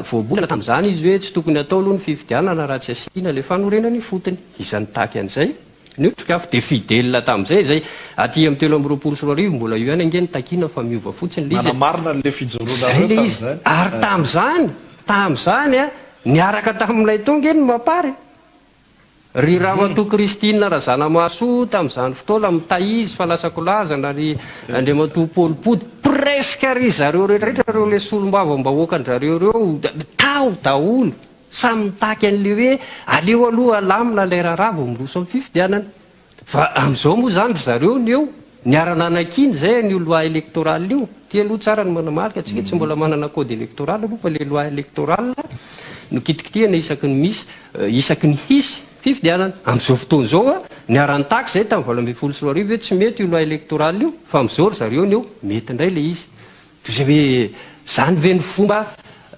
voabolana tamin'izany izy hoe tsy tokony hatao aloha ny fifidianana raha tsy asiana ilay fanorenana ifotony. Iza nitaky an'izay? Ny otrikafo. Dia fidèle tamin'izay izay. Aty amin'ny 2023 mbola io ihany ange no takiana fa miova fotsiny ilay izy e. Manamarina an'ilay Izay fijoroanareo ilay izy. tamin'izany. Ary tamin'izany, tamin'izany niaraka tamin'ilay tao ange ny Mapar e. Ry Ramatoa Christine Razanamahasoa tamin'izany fotoana mitaiza fa lasa kolazana ry Andriamatoa Paul Pody, presque ry zareo rehetra rehetra ireo ilay solombavambahoakan-drareo ireo tao daholo, samy mitaky an'ilay hoe aleo aloha alamina ilay raharaha vao miroso amin'ny fifidianana. Fa amin'izao moa izany ry zareo no eo, niara-nanakiana izay an'io loi électorale io, ity aloha tsara ny manamarika, tsika tsy mbola manana code électoral aloha fa ilay loi électorale no kitikitihana isaky ny misy, isaky ny hisy fifidianana. Amin'izao fotoana izao, niara-nitaky izay tamin'ny 2018 hoe tsy mety io loi électorale io, fa amin'izao ry zareo no eo, mety indray ilay izy. Toy izay hoe izany ve ny fomba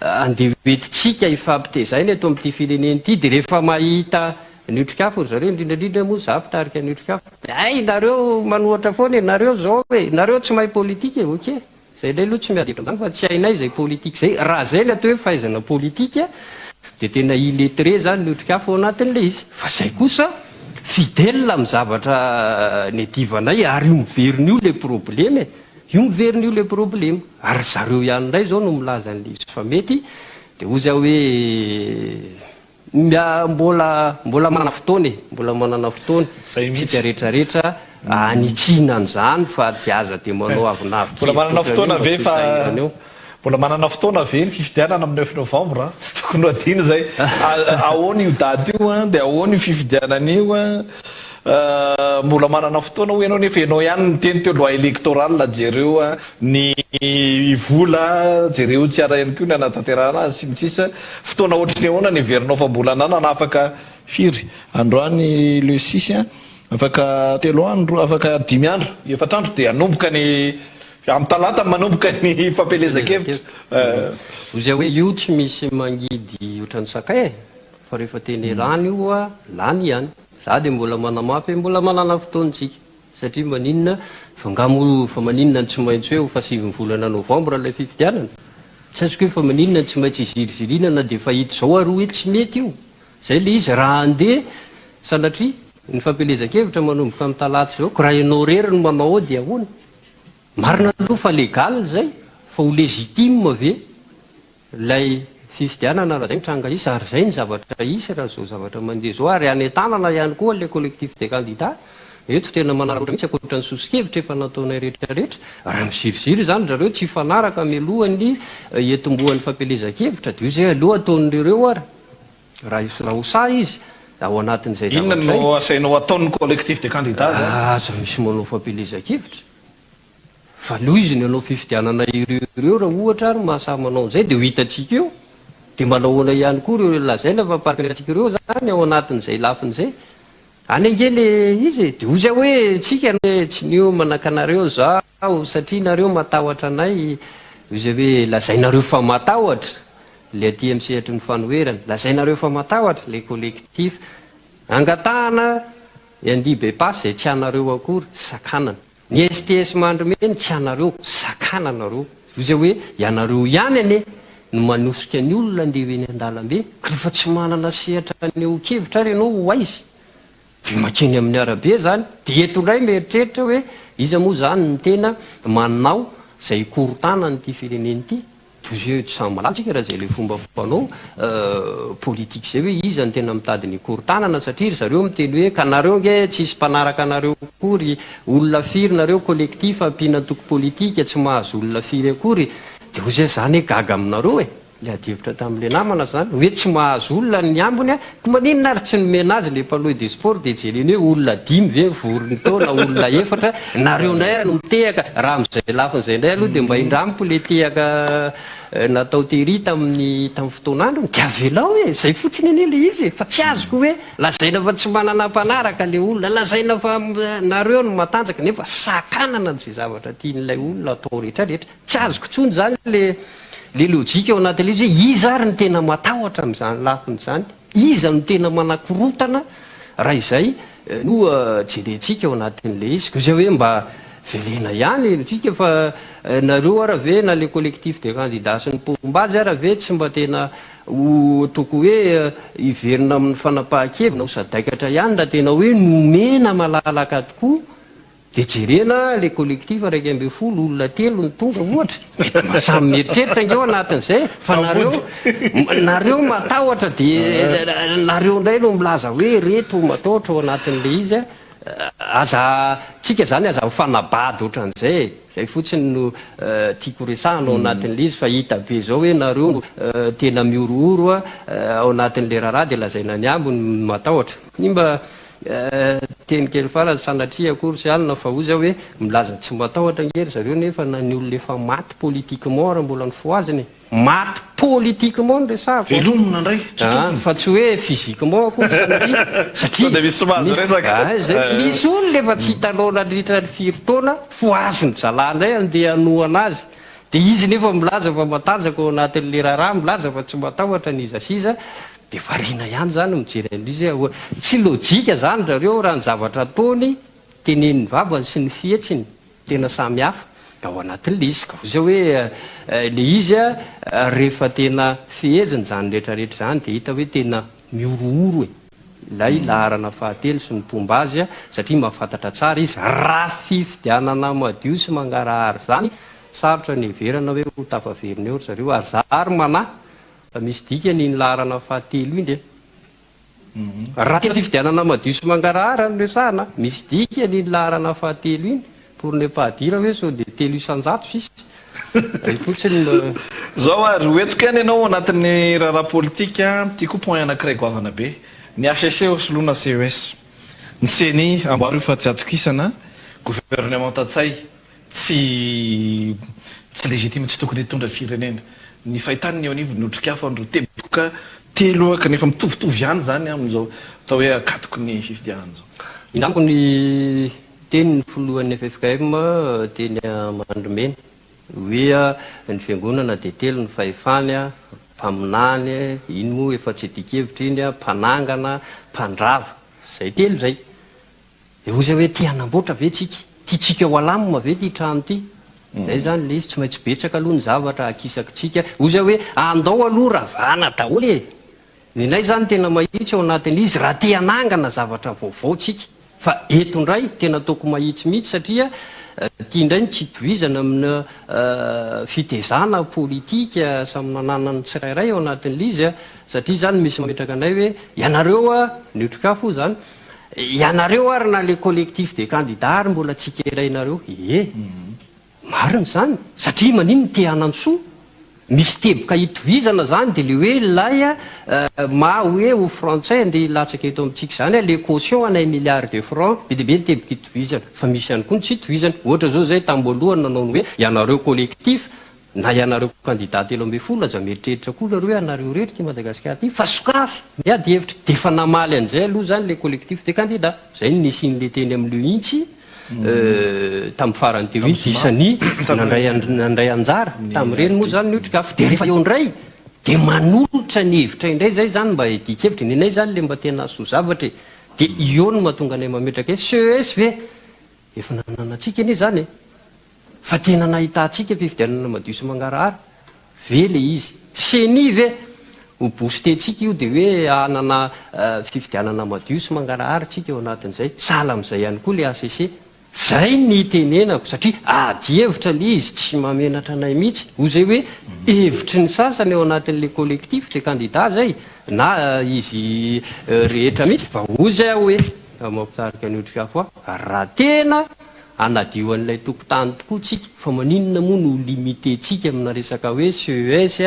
andeha hoentintsika hifampitezaina eto amin'ity firenena ity dia rehefa mahita ny otrikafo ry zareo, indrindra indrindra moa izaho mpitarika ny otrikafo, dia hay nareo manohatra foana e, nareo izao e, nareo tsy mahay politika e, ok, izay indray aloha tsy miady hevitra amin'izany fa tsy hainay izay politika izay, raha izay ny atao hoe fahaizana politika dia tena illettré izany ny otrikafo ao anatin'ilay izy, fa izay kosa fidèle amin'ny zavatra niadivanay ary io miverina io ilay problema e. Io miverina io le problema, ary ry zareo ihany indray izao no milaza an'ilay izy fa mety, dia hozy aho hoe mbola mbola manana fotoana e, mbola manana fotoana Zay tsika mihitsy. retraretra hanitsiana an'izany fa dia aza dia manao avonavon Mbola kevitra manana ohatran'io fotoana mba ve tsy ho fa sahirana eo. Mbola manana fotoana ve ny fifidianana amin'ny neuf novembre a? Tsy tokony ho adino izay. Ahoana io daty io an? Dia ahoana io fifidianana io an? Mbola manana fotoana hoy ianao nefa ianao ihany niteny teo loi électorale jereo an, ny vola jereo tsara ihany koa ny hanatanterahana azy sy ny sisa. Fotoana ohatry ny ahoana no heverinao fa mbola ananana afaka firy? Androany le six an, afaka telo andro, afaka dimy andro, efatra andro dia hanomboka ny Amin'ny talata manomboka ny fampielezan-kevitra. Hoy zay hoe io tsy misy mangidy ohatran'ny sakay e! Fa rehefa tena lany io a, lany ihany. Za dia mbola manamafy hoe mbola manana fotoana isika. Satria maninona, fa nga moa fa maninona no tsy maintsy hoe ho fahasivin'ny volana novambra ilay fifidianana? Tsy azoko hoe fa maninona no tsy maintsy hiziriziriana na dia efa hita izao ary hoe tsy mety io. Zay ilay izy, raha handeha sanatria ny fampielezan-kevitra manomboka amin'ny talata izao, ko raha ianao irery no manao ao dia ahoana? Marina aloha fa légal izay, fa ho légitime ve ilay fifidianana raha izay ny tranga hisy, ary izay ny zavatra hisy raha izao zavatra mandeha izao, ary hanentanana ihany koa ilay collectif des candidats, eto tena manararaotra mihitsy ankoatra ny soso-kevitra efa nataonay rehetra rehetra, raha miziriziry izany ry zareo tsy hifanaraka mialohan'ny hiantombohan'ny fampielezan-kevitra dia io izay aleo ataon'ireo ary. Raha raha ho sahy izy ao anatin'izay Inona zavatra izay. no asainao ataon'ny collectif des candidats zany? Aza misy manao fampielezan-kevitra fa aleo izy ny hanao fifidianana ireo ireo raha ohatra ary mahasahy manao an'izay dia ho hitantsika eo. Dia manao ahoana ihany koa ireo lazaina fa partenaire-ntsika ireo zany ao anatin'izay lafiny izay. Any ange le izy e! Dia hoy zay hoe tsika anie tsy niomana ka nareo zao satria nareo matahotra anay, hoy zay hoe lazainareo fa matahotra le aty amin'ny sehatry ny fanoherana, lazainareo fa matahotra le collectif, angatahana ny andia be pasy zay tsy anareo akory, sakanana. Ny STS Mandrimena tsy anareo, sakananareo. Hoy zay hoe ianareo ihany anie no manosika ny olona andeha ho eny an-dalambe, ka rehefa tsy manana sehatra hanehoan-kevitra ary ianao ho aiza? Dia mankeny amin'ny arabe izany. Dia eto indray mieritreritra hoe iza moa izany no tena manao izay hikorontana an'ity firenena ity? Toy izay tsy samy mahalala tsika raha izay ilay fomba fanao politique izay hoe iza no tena mitady ny hikorontanana satria ry zareo miteny hoe ka nareo ange tsisy mpanaraka anareo akory, olona firy nareo collectif ampiana antoko politika tsy mahazo olona firy akory dia hoy zay za anie gaga aminareo e! Le adihevitra tamin'le namana zany hoe tsy mahazo olona ny ambiny a, ko maninona ary tsy nomena azy le palais de sport de jereny hoe olona dimy ve mivory ny tao na olona efatra, nareo ndray ary no mitehaka, raha amizay lafiny zay ndray aloha de mba indramiko le tehaka natao tery tamin'ny tamin'ny fotoan'androny de avelao e, zay fotsiny anie le izy e, fa tsy azoko hoe lazaina fa tsy manana mpanaraka le olona, lazaina fa nareo no matanjaka nefa sakanana an'izay zavatra tian'ilay olona atao rehetra rehetra. Tsy azoko intsony izany le le logique ao anatin'ilay izy hoe iza ary no tena matahotra amin'izany lafiny izany? Iza no tena manakorotana raha izay no jerentsika ao anatin'ilay izy? Koa izay hoe mba velena ihany ny logique fa nareo ara ve na le collectif des candidats sy ny mpomba azy ara ve tsy mba tena ho toko hoe hiverina amin'ny fanapahan-kevina ho sadaikatra ihany raha tena hoe nomena malalaka tokoa Dia jerena le collectif 11 olona telo no tonga ohatra, mety mba samy mieritreritra ange ao anatin'izay e, fa nareo nareo matahotra dia nareo indray no milaza hoe reto matahotra ao anatin'le izy a, aza tsika zany aza mifanabady ohatran'izay e, zay fotsiny no tiako resahana ao anatin'le izy fa hita be zao hoe nareo no tena mihorohoro ao anatin'le raharaha dia lazaina ny ambiny matahotra. Ny mba Teny kely farany, sanatria akory tsy alina fa hoy zaho hoe milaza tsy matahotra ange ry zareo nefa na ny olona efa maty politiquement ary mbola nofohazina e! Maty politiquement no resahako an! Velomina indray, tsotsofina. Fa tsy hoe physiquement akory sanatria satria Sao dia misy tsy mahazo resaka. Ay zay, misy olona efa tsy hitanao nandritra ny firy taona, fohazin-dry zalahy indray andeha hanohana azy, dia izy nefa milaza fa matanjaka ao anatin'ilay raharaha, milaza fa tsy matahotra n'iza sy iza, Dia variana ihany zany mijery an'izy hoe tsy lojika zany zareo raha ny zavatra ataony, tenenin'ny vavany sy ny fihetsiny tena samy hafa ao anatin'ilay izy. Ka hoy zay hoe ilay izy rehefa tena fehezina izany rehetra rehetra izany dia hita hoe tena mihorohoro e! ilay laharana fahatelo sy ny mpomba azy satria mahafantatra tsara izy raha fifidianana madio sy mangarahara izany sarotra ny heverana hoe ho tafaverina eo ry zareo ary za ary manahy Fa misy dikany iny laharana fahatelo iny e. Raha tena fifidianana madio sy mangarahara no resahana, misy dikany iny laharana fahatelo iny, pour ne pas dire hoe sao dia 3% sisa. Zay fotsiny no. Zao ary, ho entiko ihany ianao ao anatin'ny raharaha politika, ity koa point anankiray goavana be. Ny hcc hosoloina CES. Ny ceni amboary io fa tsy atokisana, gouvernement Ntsay Tsy tsy légitime tsy tokony hitondra firenena. Ny fahitany ny eo anivon'ny otrikafo an'ireo teboka telo kanefa mitovitovy ihany izany amin'izao atao hoe ankatoky ny fifidianana izao. Indramiko ny tenin'ny filohan'ny ffkm teny Mandrimena hoe ny fiangonana dia telo ny fahefany, mpaminany, iny moa efa tsy adikevitra iny, mpanangana, mpandrava. Izay telo izay. Dia hoy zay hoe te hanamboatra ve tsika? Tiantsika ho alamina ve ity trano ity? Zay zany le izy, tsy maintsy betsaka aloha ny zavatra akisakitsika. Hoy zay hoe andao aloha ravana daholo e! Nenay zany tena mahitsy ao anatin'ilay izy raha te hanangana zavatra vaovao tsika. Fa eto indray tena ataoko mahitsy mihitsy satria ity indray no tsy itovizana amina fitezana politika samy nananan'ny tsirairay ao anatin'ilay izy satria zany misy mametraka anay hoe ianareo ny otrikafo hoy zany Ianareo ary na le collectif des candidats ary mbola tsikerainareo ee. Marina izany, satria maninona te hanantsoa? Misy teboka itovizana zany de le hoe ilay maha hoe ho frantsay andeha hilatsaka eto amintsika izany le caution anay milliard de francs, be dia be ny teboka itovizana, fa misy ihany koa ny tsy itovizana, ohatra zao zay tamboalohany nanao ny hoe ianareo collectif Na ianareo candidat 13 aza mieritreritra koa nareo hoe anareo irery ity Madagasikara ity fa sokafy ny ady hevitra. Dia efa namaly an'izay aloha izany le collectif des candidats. Izay no nisian'le teny amin'ny le Hintsy tamin'ny farany teo iny dia isan'ny nandray nandray anjara tamin'ireny moa izany ny Otrikafo. Dia rehefa eo indray dia manolotra ny hevitra indray izay izany mba hiadian-kevitra. Ny anay izany le mba tena hahasoa zavatra e. Dia eo no mahatonga anay mametraka hoe CES ve? Efa nananantsika anie izany e. Fa tena nahitantsika fifidianana madio sy mangarahara ve le izy? Ceni ve? Ho booster-tsika io dia hoe hanana fifidianana madio sy mangarahara tsika ao anatin'izay. Sahala amin'izay ihany koa le hcc. Zay ny itenenako satria ady hevitra le izy tsy mahamenatra anay mihitsy. Hoy zay hoe hevitry ny sasany ao anatin'le collectif de candidats zay na izy rehetra mihitsy fa hoy zay aho hoe mampitarika ny otrikafo aho raha tena. hanadio an'ilay tokotany tokoa tsika fa maninona moa no limiter-tsika amina resaka hoe CES,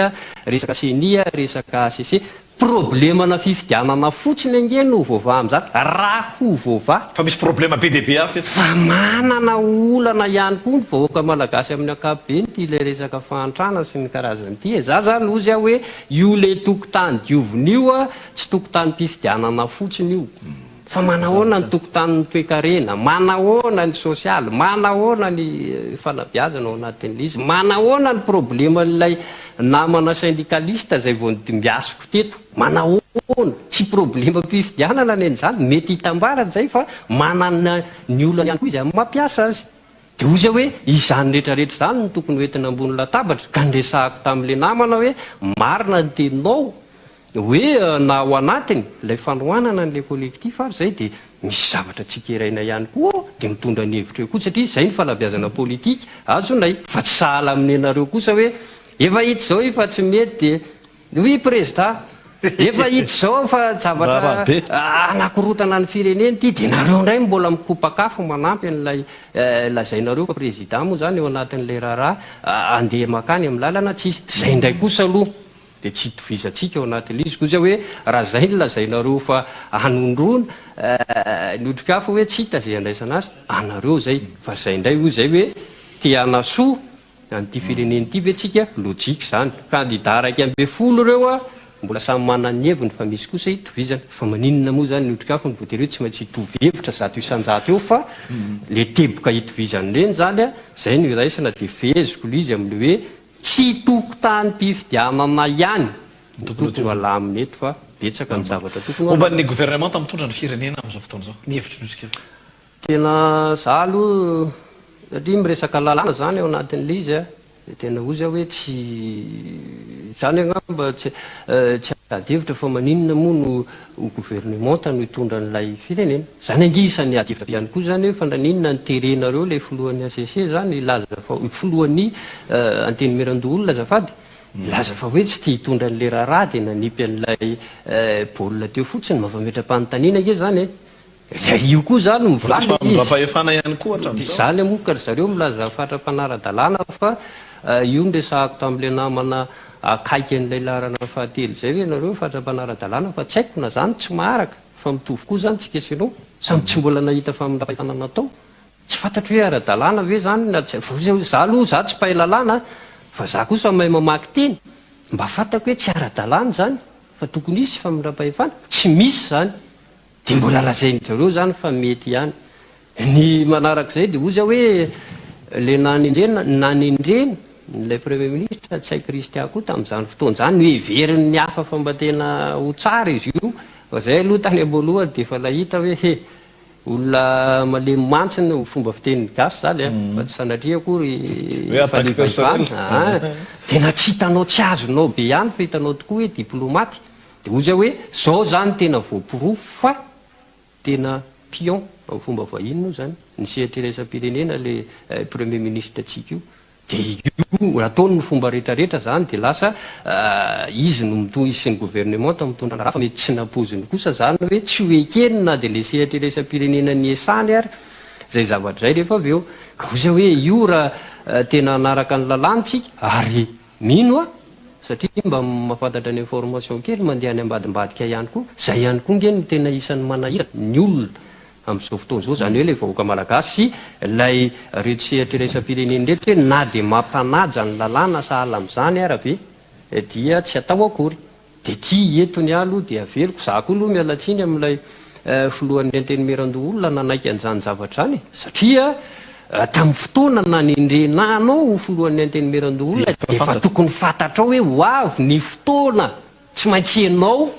resaka ceni, resaka HCC. Problemana fifidianana fotsiny ange no voavaha amin'izany raha ho voavaha. Fa misy problema be dia be hafa eto. Fa manana olana ihany koa ny vahoaka malagasy amin'ny ankapobeny ity ilay resaka fahantrana sy ny karazany ity e. Za zany hozy aho hoe io le tokotany diovina io a, tsy tokotanim-pifidianana fotsiny io. Fa manahoana ny tokotanin'ny toekarena, manahoana ny sosialy, manahoana ny fanabeazana ao anatin'ilay izy, manahoana ny probleman'ilay namana syndicaliste izay vao nodimbiasiko teto, manahoana, tsy problemam-pifidianana ny an'izany, mety hitambarana izay fa manana ny olany ihany koa izy amin'ny mampiasa azy. Dia hoy izy hoe, izany rehetra rehetra izany no tokony ho entina ambony latabatra, ka niresahako tamin'ilay namana hoe, marina ny teninao, hoe na ao anatiny ilay fanohanana an'ilay collectif ary izay dia misy zavatra tsikeraina ihany koa ao dia mitondra ny hevitra eo koa satria izay ny fanabeazana politika azonay fa tsy sahala amin'ny anareo kosa hoe efa hita izao io fa tsy mety dia oui prezida efa hita izao fa zavatra hanakorotana ny firenena ity dia nareo indray mbola mikopak'afo manampy an'ilay lazainareo fa prezida moa izany eo anatin'ilay raharaha andeha makany amin'ny lalana tsisy izay indray kosa aloha Dia tsy itovizantsika ao anatin'ilay izy kosa hoe raha izay no lazainareo fa hanondroana ny otrikafo hoe tsy hita izay handraisana azy, anareo izay. Fa izay indray hoy izay hoe te hanasoa an'ity firenena ity ve tsika? Lojika izany. Kandida 11 ireo a, mbola samy manana ny heviny fa misy kosa itovizana. Fa maninona moa izany ny otrikafo no voatery hoe tsy maintsy hitovy hevitra 100% eo fa le teboka itovizana ireny izany a, izay no iraisana dia feheziko ilay izy amin'ilay hoe Tsy tokotanim-pifidianana ihany no tokony halamina eto fa betsaka ny zavatra tokony ho Momba ny halamina. governemanta mitondra ny firenena amin'izao fotoana izao, ny hevitry ny Otrikafo. Tena za aloha satria miresaka lalàna zany ao anatin'ilay izy a, dia tena hozy aho hoe tsy izany angamba tsy tsy ady hevitra fa maninona moa no ho governemanta no hitondra an'ilay firenena. Izany ange isan'ny ady hevitra ihany koa izany hoe fa naninona no terenareo ilay filohan'ny HCC izany hilaza fa filohan'ny Antenimierandoholona azafady, hilaza fa hoe tsy te hitondra an'ilay raharaha dia nanipy an'ilay baolina teo fotsiny. Mampametra-panontaniana ange izany e. Dia io koa izany Mbola mivaly tsy ilay izy. famindram-pahefana ihany koa Dia hatramin'izao. izany moa ka ry zareo milaza fatra-panara-dalàna fa io no resahako tamin'ilay namana akaiky an'ilay laharana fahatelo izay hoe nareo fatra-panara-dalàna fa tsy haiko na zany tsy maharaka fa mitovy koa zany tsika sy ianao samy tsy mbola nahita famindram-pahefana natao tsy fantatro hoe ara-dalàna ve zany na tsy za aloha za tsy mpahay lalàna fa za kosa mahay mamaky teny mba fantako hoe tsy ara-dalàna izany fa tokony hisy famindram-pahefana tsy misy zany Dia mbola lazain-dry zareo izany fa mety ihany. Ny manarak'izay dia hozy aho hoe ilay nanendrena, nanendrena ilay Premier ministre Ntsay Christian koa tamin'izany fotoana izany, noheverin'ny hafa fa mba tena ho tsara izy io, fa izay aloha tany am-boalohany dia efa nahita hoe he, olona malemy mantsy no fomba fitenin'ny gasy izany an, fa tsy sanatria akory Hoe attaque personnelle. Aa, tena tsy hitanao, tsy azonao be ihany fa hitanao tokoa hoe diplomaty. Dia hoy zay hoe, zao zany tena voaporofo fa tena pion amin'ny fomba vahiny moa zany ny sehatra iraisam-pirenena le premier ministre tsika io. Dia io ataony ny fomba rehetra rehetra zany dia lasa izy no mito izy sy ny gouvernementa mitondra ny raharaha fa mety tsy nampoiziny kosa zany hoe tsy ho ekeny na dia le sehatra iraisam-pirenena niesany ary zay zavatra zay rehefa avy eo. Ka hoy zay hoe io raha tena hanaraka ny lalàna tsika ary Mino aho, satria mba mahafantatra ny information kely mandeha any ambadimbadika ihany koa, izay ihany koa nge no tena isan'ny manahirana ny olona amin'izao fotoana izao, izany hoe ilay vahoaka malagasy sy ilay reto sehatra iraisam-pirenena ireto hoe na dia mampanaja ny lalàna sahala amin'izany ara ve dia tsy atao akory. Dia ty eto ny ahy aloha dia averiko, za koa aloha miala tsiny amin'ilay filohan'ny antenimierandoholona nanaiky an'izany zavatra izany e! satria tamin'ny fotoana nanendrena anao ho filohan'ny antenimierandoholona dia efa tokony fantatrao hoe ho avy ny fotoana tsy maintsy ianao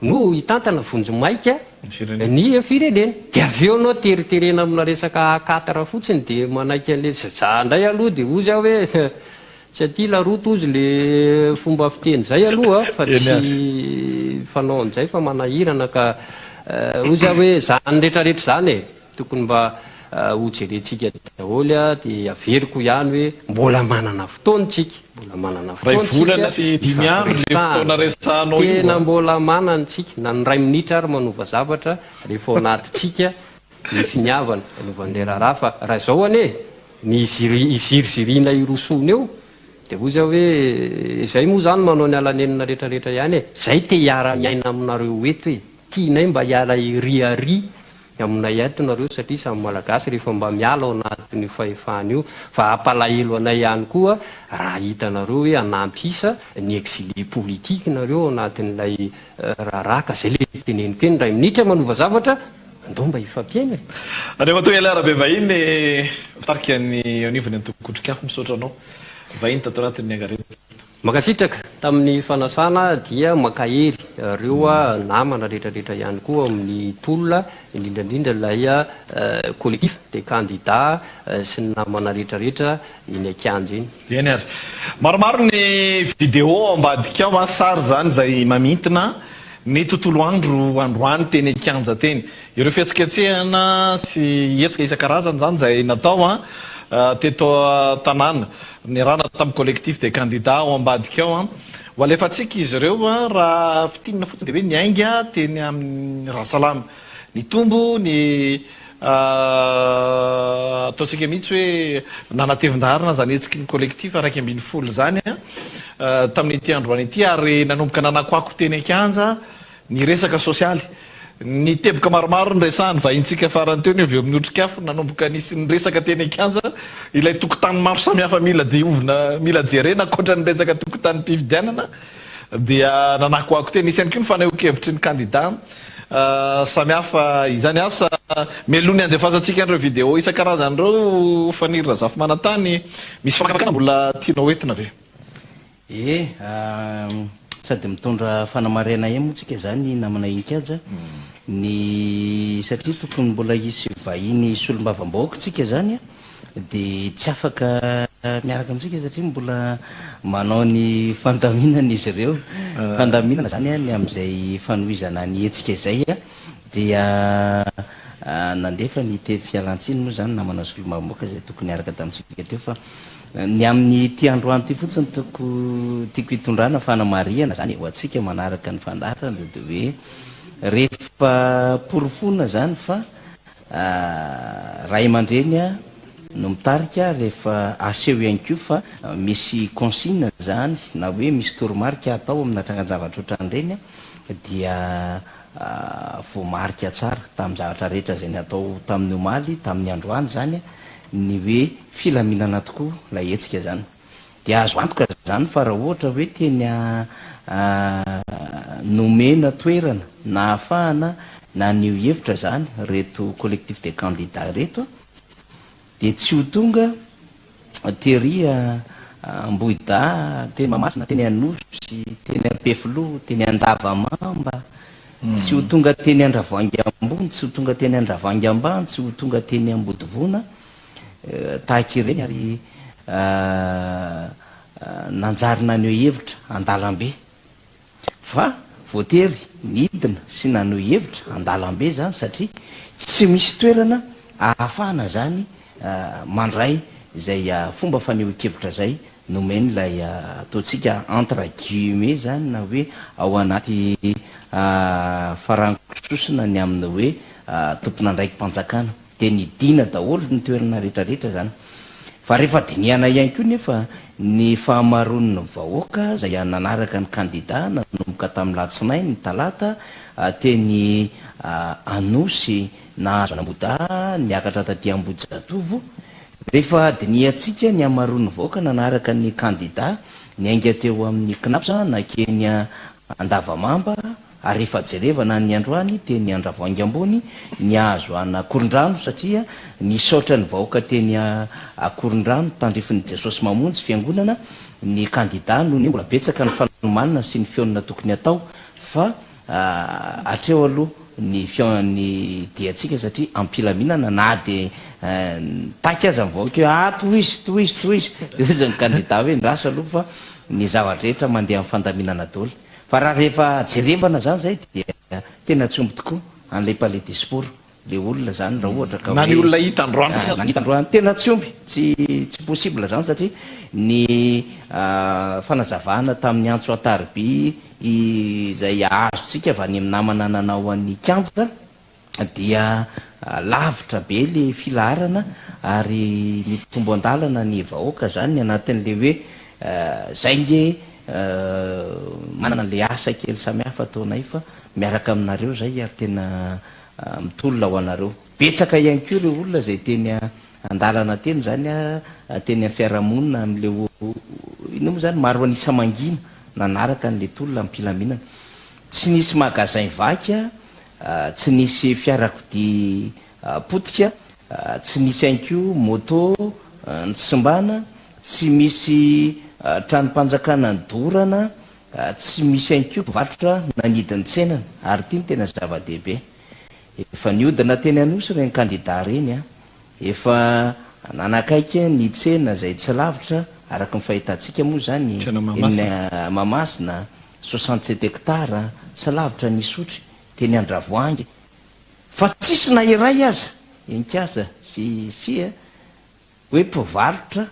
no hitantana vonjimaika ny firenena, dia avy eo ianao teriterena amina resaka A quatre fotsiny dia manaiky an'ilay, za indray aloha dia hozy aho hoe Tsy aty la route ozy le fomba fiteny zay aloha fa tsy fanao an'izay fa manahirana ka ozy aho hoe zany retraretra zany e tokony mba ho jerentsika daholo a de averiko ihany hoe mbola manana fotoana tsika mbola manana Iray fotoana volana tsika sy dimy andro le fotoana ifampiresahana resahanao io tena a. mbola manana tsika na ny iray minitra ary manova zavatra rehefa ao anatintsika. ny finiavana hanaovana ilay raharaha fa raha izao anie ny hiziriziriana hirosoana eo dia hoy zaho hoe izay moa izany manao ny ala-nenina rehetra rehetra ihany e, izay te hiara-miaina aminareo eto e, tianay mba hiala hiriaria aminay eto nareo satria samy Malagasy rehefa mba miala ao anatin'io fahefana io fa hampalahelo anay ihany koa raha hitanareo hoe hanampy isa ny exilé politique nareo ao anatin'ilay raharaha ka zay le teneniko eny ray minitra manova zavatra andao mba hifampiaina e. Andriamatoa Elahy Rabevahiny, mpitarika ny eo anivon'ny antoko Otrikafo, misaotra anao vahiny tato anatin'ny Angaredona. Mankasitraka tamin'ny fanasana dia mankahery ireo namana rehetra rehetra ihany koa amin'ny tolona indrindra indrindra ilay collectif des candidats sy ny namana rehetra rehetra eny an-kianja eny. Eny ary. Maromaro ny vidéo ao ambadika ao an, sary izany izay mamintina ny tontolo andro androany teny an-kianja teny. Ireo fihetsiketsehana sy hetsika isan-karazany izany izay natao an, teto an-tanàna, niarahana tamin'ny collectif des candidats ao ambadika ao an. Ho alefantsika izy ireo an, raha fintinina fotsiny dia hoe niainga teny amin'ny Rasalama. Nitombo ny Ataontsika mihitsy hoe nanatevin-daharana izany hetsiky ny Collectif 11 izany tamin'ity androany ity ary nanomboka nanakoako teny an-kianja ny resaka sosialy. Ny teboka maromaro noresahan'ny vahintsika farany teo ny avy eo amin'ny Otrikafo nanomboka nisy niresaka teny an-kianja ilay tokotany maro samihafa mila diovina, mila jerena ankoatra ny resaka tokotanim-pifidianana dia nanakoako teny. Nisy ihany koa ny fanehoan-kevitry ny kandida Samihafa izany asa mialoha ny handefasantsika an'ireo vidéo isan-karazany ireo Faniry Razafimanantany, misy famakafakana mbola tianao entina ve? Ee, sady mitondra fanamarihana ihany moa tsika izany namana Inkaja, ny satria tokony mbola hisy vahiny solombavambahoaka tsika izany dia tsy afaka miaraka amintsika satria mbola manao ny fandaminana izy ireo. Fandaminana izany ny amin'izay fanohizana ny hetsika izay dia nandefa ny teny fialantsiny moa izany namana solombavambahoaka izay tokony hiaraka tamintsika teo fa ny amin'ity androany ity fotsiny toko tiako hitondrana fanamarihana izany ho antsika manaraka ny fandaharana dia hoe rehefa porofoina izany fa Ray aman-dreny no mitarika rehefa aseho ihany koa fa misy consigne zany na hoe misy toromarika atao amina trangan-javatra ohatran'ireny dia voamarika tsara tamin'ny zavatra rehetra izay natao tamin'ny omaly, tamin'ny androany izany ny hoe filaminana tokoa ilay hetsika izany. Dia azo antoka izany fa raha ohatra hoe tena nomena toerana nahafahana naneho hevitra izany ireto collectif des candidats ireto dia tsy ho tonga tery Ambohidahy, teny Mahamasina, teny Anosy, teny Ampefiloha, teny Andavamamba, tsy ho tonga teny Andravoahangy ambony, tsy ho tonga teny Andravoahangy ambany, tsy ho tonga teny Ambodivona. Tahaka ireny ary nanjary naneho hevitra an-dalambe. Fa voatery nidina sy naneho hevitra an-dalambe izany satria tsy misy toerana ahafahana izany mandray izay fomba fanehoan-kevitra izay nomen'ilay ataontsika entre guillemets izany na hoe ao anaty farango-sosona ny amin'ny hoe tompon'andraiki-panjakana. Dia nidina daholo ny toerana rehetra rehetra izany. Fa rehefa dinihana ihany koa nefa ny fahamaroan'ny vahoaka izay nanaraka ny kandida nanomboka tamin'ny latsinainy, talata, teny Anosy nahazo an'Ambohidahy niakatra taty Ambohijatovo. Rehefa dinihantsika ny hamaroan'ny vahoaka nanaraka ny kandida niainga teo amin'ny Cnaps nankeny Andavamamba, Ary rehefa jerevana ny androany teny Andravoahangy ambony nihazo an'Akorondrano satria nisaotra ny vahoaka teny Akorondrano tandrifin'ny Jesosy Mamonjy fiangonana ny kandida noho ny mbola betsaka ny fanomanana sy ny fihaonana tokony hatao fa hatreo aloha ny ny diantsika satria am-pilaminana na dia nitaky aza ny vahoaka hoe ah tohizo tohizo tohizo dia hoy izy ny kandida hoe ndraso aloha fa ny zava-drehetra mandeha amin'ny fandaminana daholo. Fa raha rehefa jerevana zany zay dia tena tsy omby tokoa an'ilay palais des sports le olona zany raha ohatra ka Na ny olona hita androany fotsiny aza. Na ny hita androany tena tsy omby, tsy tsy possible zany satria ny fanazavana tamin'ny antso an-tariby izay azontsika avy any amin'ny namana nanao an'ny kianja. dia lavitra be le filaharana ary nitombo an-dalana ny vahoaka zany anatin'le hoe zay nge manana an'le asa kely samihafa ataonay fa miaraka aminareo zay ary tena mitolona ho anareo. Betsaka ihany koa ireo olona izay teny an-dalana teny zany teny amin'ny fiarahamonina amin'le inona moa zany maro an'isa mangina nanaraka an'le tolona am-pilaminana. Tsy nisy magasin vaky Tsy nisy fiarakodia potika, tsy nisy ihany koa moto nisimbana, tsy misy tranom-panjakana nodorana, tsy misy ihany koa mpivarotra nanidy ny tsenany. Ary ity no tena zava-dehibe, efa nihodina teny Anosy ireny kandida ireny, efa nanakaiky ny tsena izay tsy lavitra araka ny fahitantsika moa izany eny Mahamasina, 67 hectares, tsy lavitra ny Isotry, teny Andravoahangy, fa tsisy na iray aza, Enikasa sy sia, hoe mpivarotra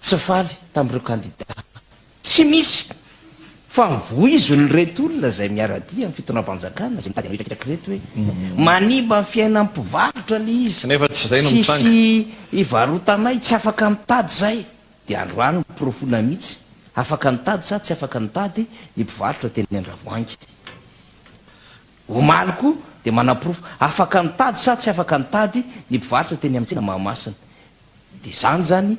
tsy faly tamin'ireo kandida. Tsy misy! Fa voizon'ireto olona izay miara-dia amin'ny fitondram-panjakana, izay mitady hametraketraka ireto hoe manimba ny fiainan'ny mpivarotra ilay izy, Nefa tsy izay no mitranga. tsisy ivarotanay, tsy afaka mitady izay. Dia androany noporofoina mihitsy, afaka nitady sa tsy afaka nitady ny mpivarotra teny Andravoahangy. Omaly koa dia manaporofo, afaka nitady sa tsy afaka nitady ny mpivarotra teny amin'ny tsena Mahamasina. Dia izany izany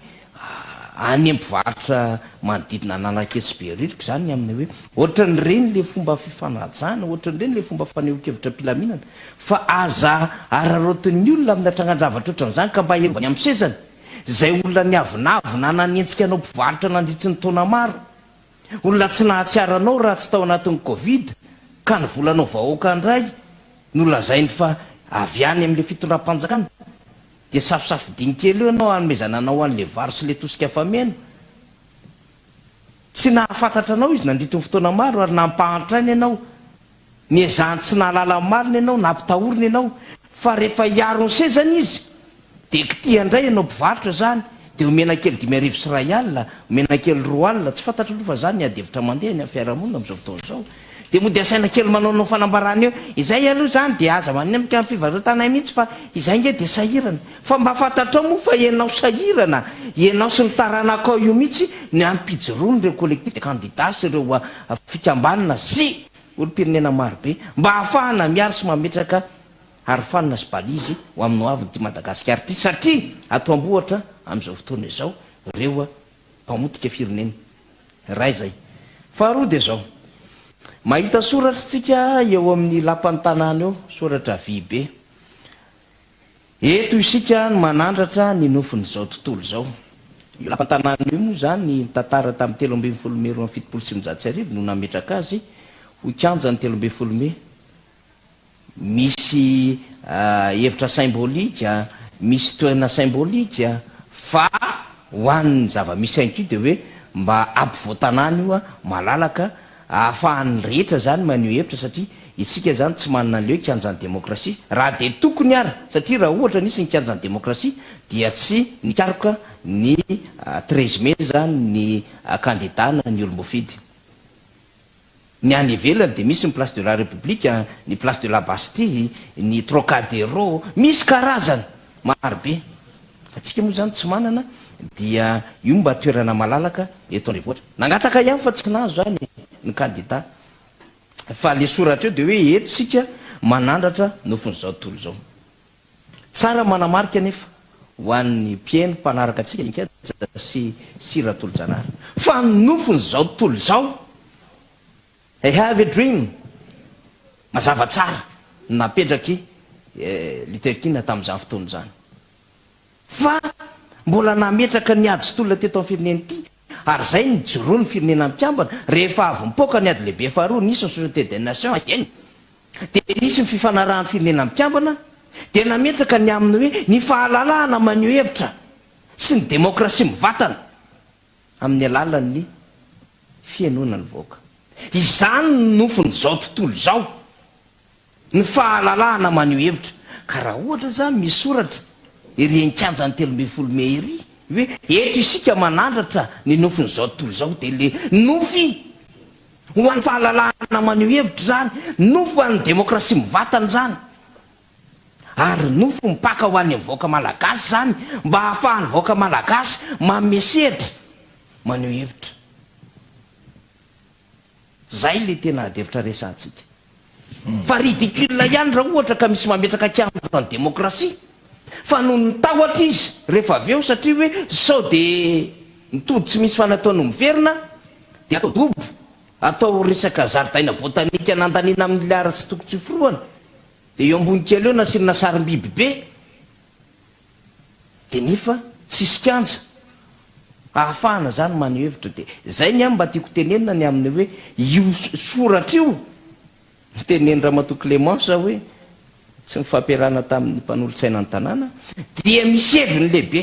any amin'ny mpivarotra manodidina an'Analakely sy Behoririka izany ny amin'ny hoe ohatran'ireny ilay fomba fifanajana, ohatran'ireny ilay fomba fanehoan-kevitra am-pilaminana fa aza araraotin'ny olona amina trangan-javatra ohatran'izany ka mba herovany amin'ny sezany. Izay olona niavonavona nanenjika anao mpivarotra nandritry ny taona maro. Olona tsy nahatsiaro anao raha tsy tao anatin'ny covid ka ny volanao vahoaka indray no lazainy fa avy any amin'ilay fitondram-panjakana. Dia safosafidiny kely eo ianao hanomezana anao an'ilay vary sy ilay tosika fameno. Tsy nahafantatra anao izy nandritry ny fotoana maro ary nampahantraina ianao. Niezahany tsy nahalala ny marina ianao, nampitahorina ianao, fa rehefa hiaro ny sezany izy, dia kitihany indray ianao mpivarotra izany, dia omena kely 1500, omena kely 2000, tsy fantatro aloha fa izany ny ady hevitra mandeha any amin'ny fiarahamonina amin'izao fotoana izao, dia mody asaina kely manaonao fanambarana eo, izay aloha izany dia aza manemitra ny fivarotanay mihitsy fa izay ange dia sahirana, fa mba fantatrao moa fa ianao sahirana, ianao sy ny taranakao io mihitsy no ampijoroan'ireo collectif de candidats sy ireo fikambanana sy olom-pirenena marobe mba hahafahana miaro sy mametraka arofanina sy balizy ho amin'ny hoavin'ity Madagasikara ity satria ato am-bohitra amin'izao fotoana izao ireo mpamotika firenena. Iray izay. Faharoa dia izao, mahita soratra isika eo amin'ny lapan'ny tanàna eo, soratra vy be. Eto isika no manandratra ny nofin'izao tontolo izao. Io lapan-tanàna io moa izany ny tantara tamin'ny 13 mey 1972 no nametraka azy ho kianjan'ny 13 mey. Misy hevitra saimbôlika, misy toerana saimbôlika fa ho an'ny zava-misy ihany koa dia hoe mba ampovoan-tanàna io malalaka ahafahan'ny rehetra izany maneho hevitra satria isika izany tsy manana an'ilay hoe kianjan'ny demokrasia raha dia tokony ara satria raha ohatra nisy ny kianjan'ny demokrasia dia tsy nikaroka ny 13 mai izany ny kandida na ny olom-boafidy. Ny any ivelany dia misy ny place de la République, ny place de la Bastille, ny Trocadero, misy karazany maro be. Fa tsika moa izany tsy manana dia io mba toerana malalaka eto an-drenivohitra. Nangataka ihany fa tsy nahazo izany ny kandida. Fa le soratra eo dia hoe eto isika manandratra nofin'izao tontolo izao. Tsara manamarika anefa ho an'ny mpihaino mpanaraka antsika Inkaja sy sy Ratolojanahary fa ny nofin'izao tontolo izao, I have a dream, mazava tsara ny napetrak'i Luther King tamin'izany fotoana izany. Fa mbola nametraka ny ady sy tolona teto amin'ny firenena ity ary izay no nijoroan'ny firenena mikambana rehefa avy nipoaka ny ady lehibe faharoa nisy ny Société des Nations, SDN, Dia nisy ny fifanarahan'ny Firenena Mikambana dia nametraka ny amin'ny hoe ny fahalalahana maneho hevitra sy ny demokrasia mivantana amin'ny alalan'ny fihainoana ny vahoaka. Izany no nofin'izao tontolo izao, ny fahalalahana maneho hevitra. Ka raha ohatra izany misy soratra ery an-kianjan'ny 13 mey ery hoe eto isika manandratra ny nofin'izao tontolo izao dia ilay nofy Ho an'ny fahalalahana maneho hevitra izany, nofy ho an'ny demokrasia mivantana izany. Ary nofy mipaka ho an'ny vahoaka malagasy izany mba hahafahan'ny vahoaka malagasy manome sehatra, maneho hevitra. Zay le tena adihevitra resahantsika. Fa ridicule ihany raha ohatra ka misy mametraka kianja ny demokrasia fa noho ny tahotra izy rehefa avy eo satria hoe sao de ny tody tsy misy fanatao no miverina de atao dobo, atao resaka zaridaina botanika nandaniana miliara tsy toko tsy forohana de eo ambony kely eo nasiana sarim-biby be. Dia nefa tsisy kianja ahafahana zany maneho hevitra dia zay ny ahy mba tiako tenenina ny amin'ny hoe io soratra io notenenin'i Ramatoa Clémence hoe tsy nifampiarahana tamin'ny mpanolotsaina ny tanàna dia misy heviny lehibe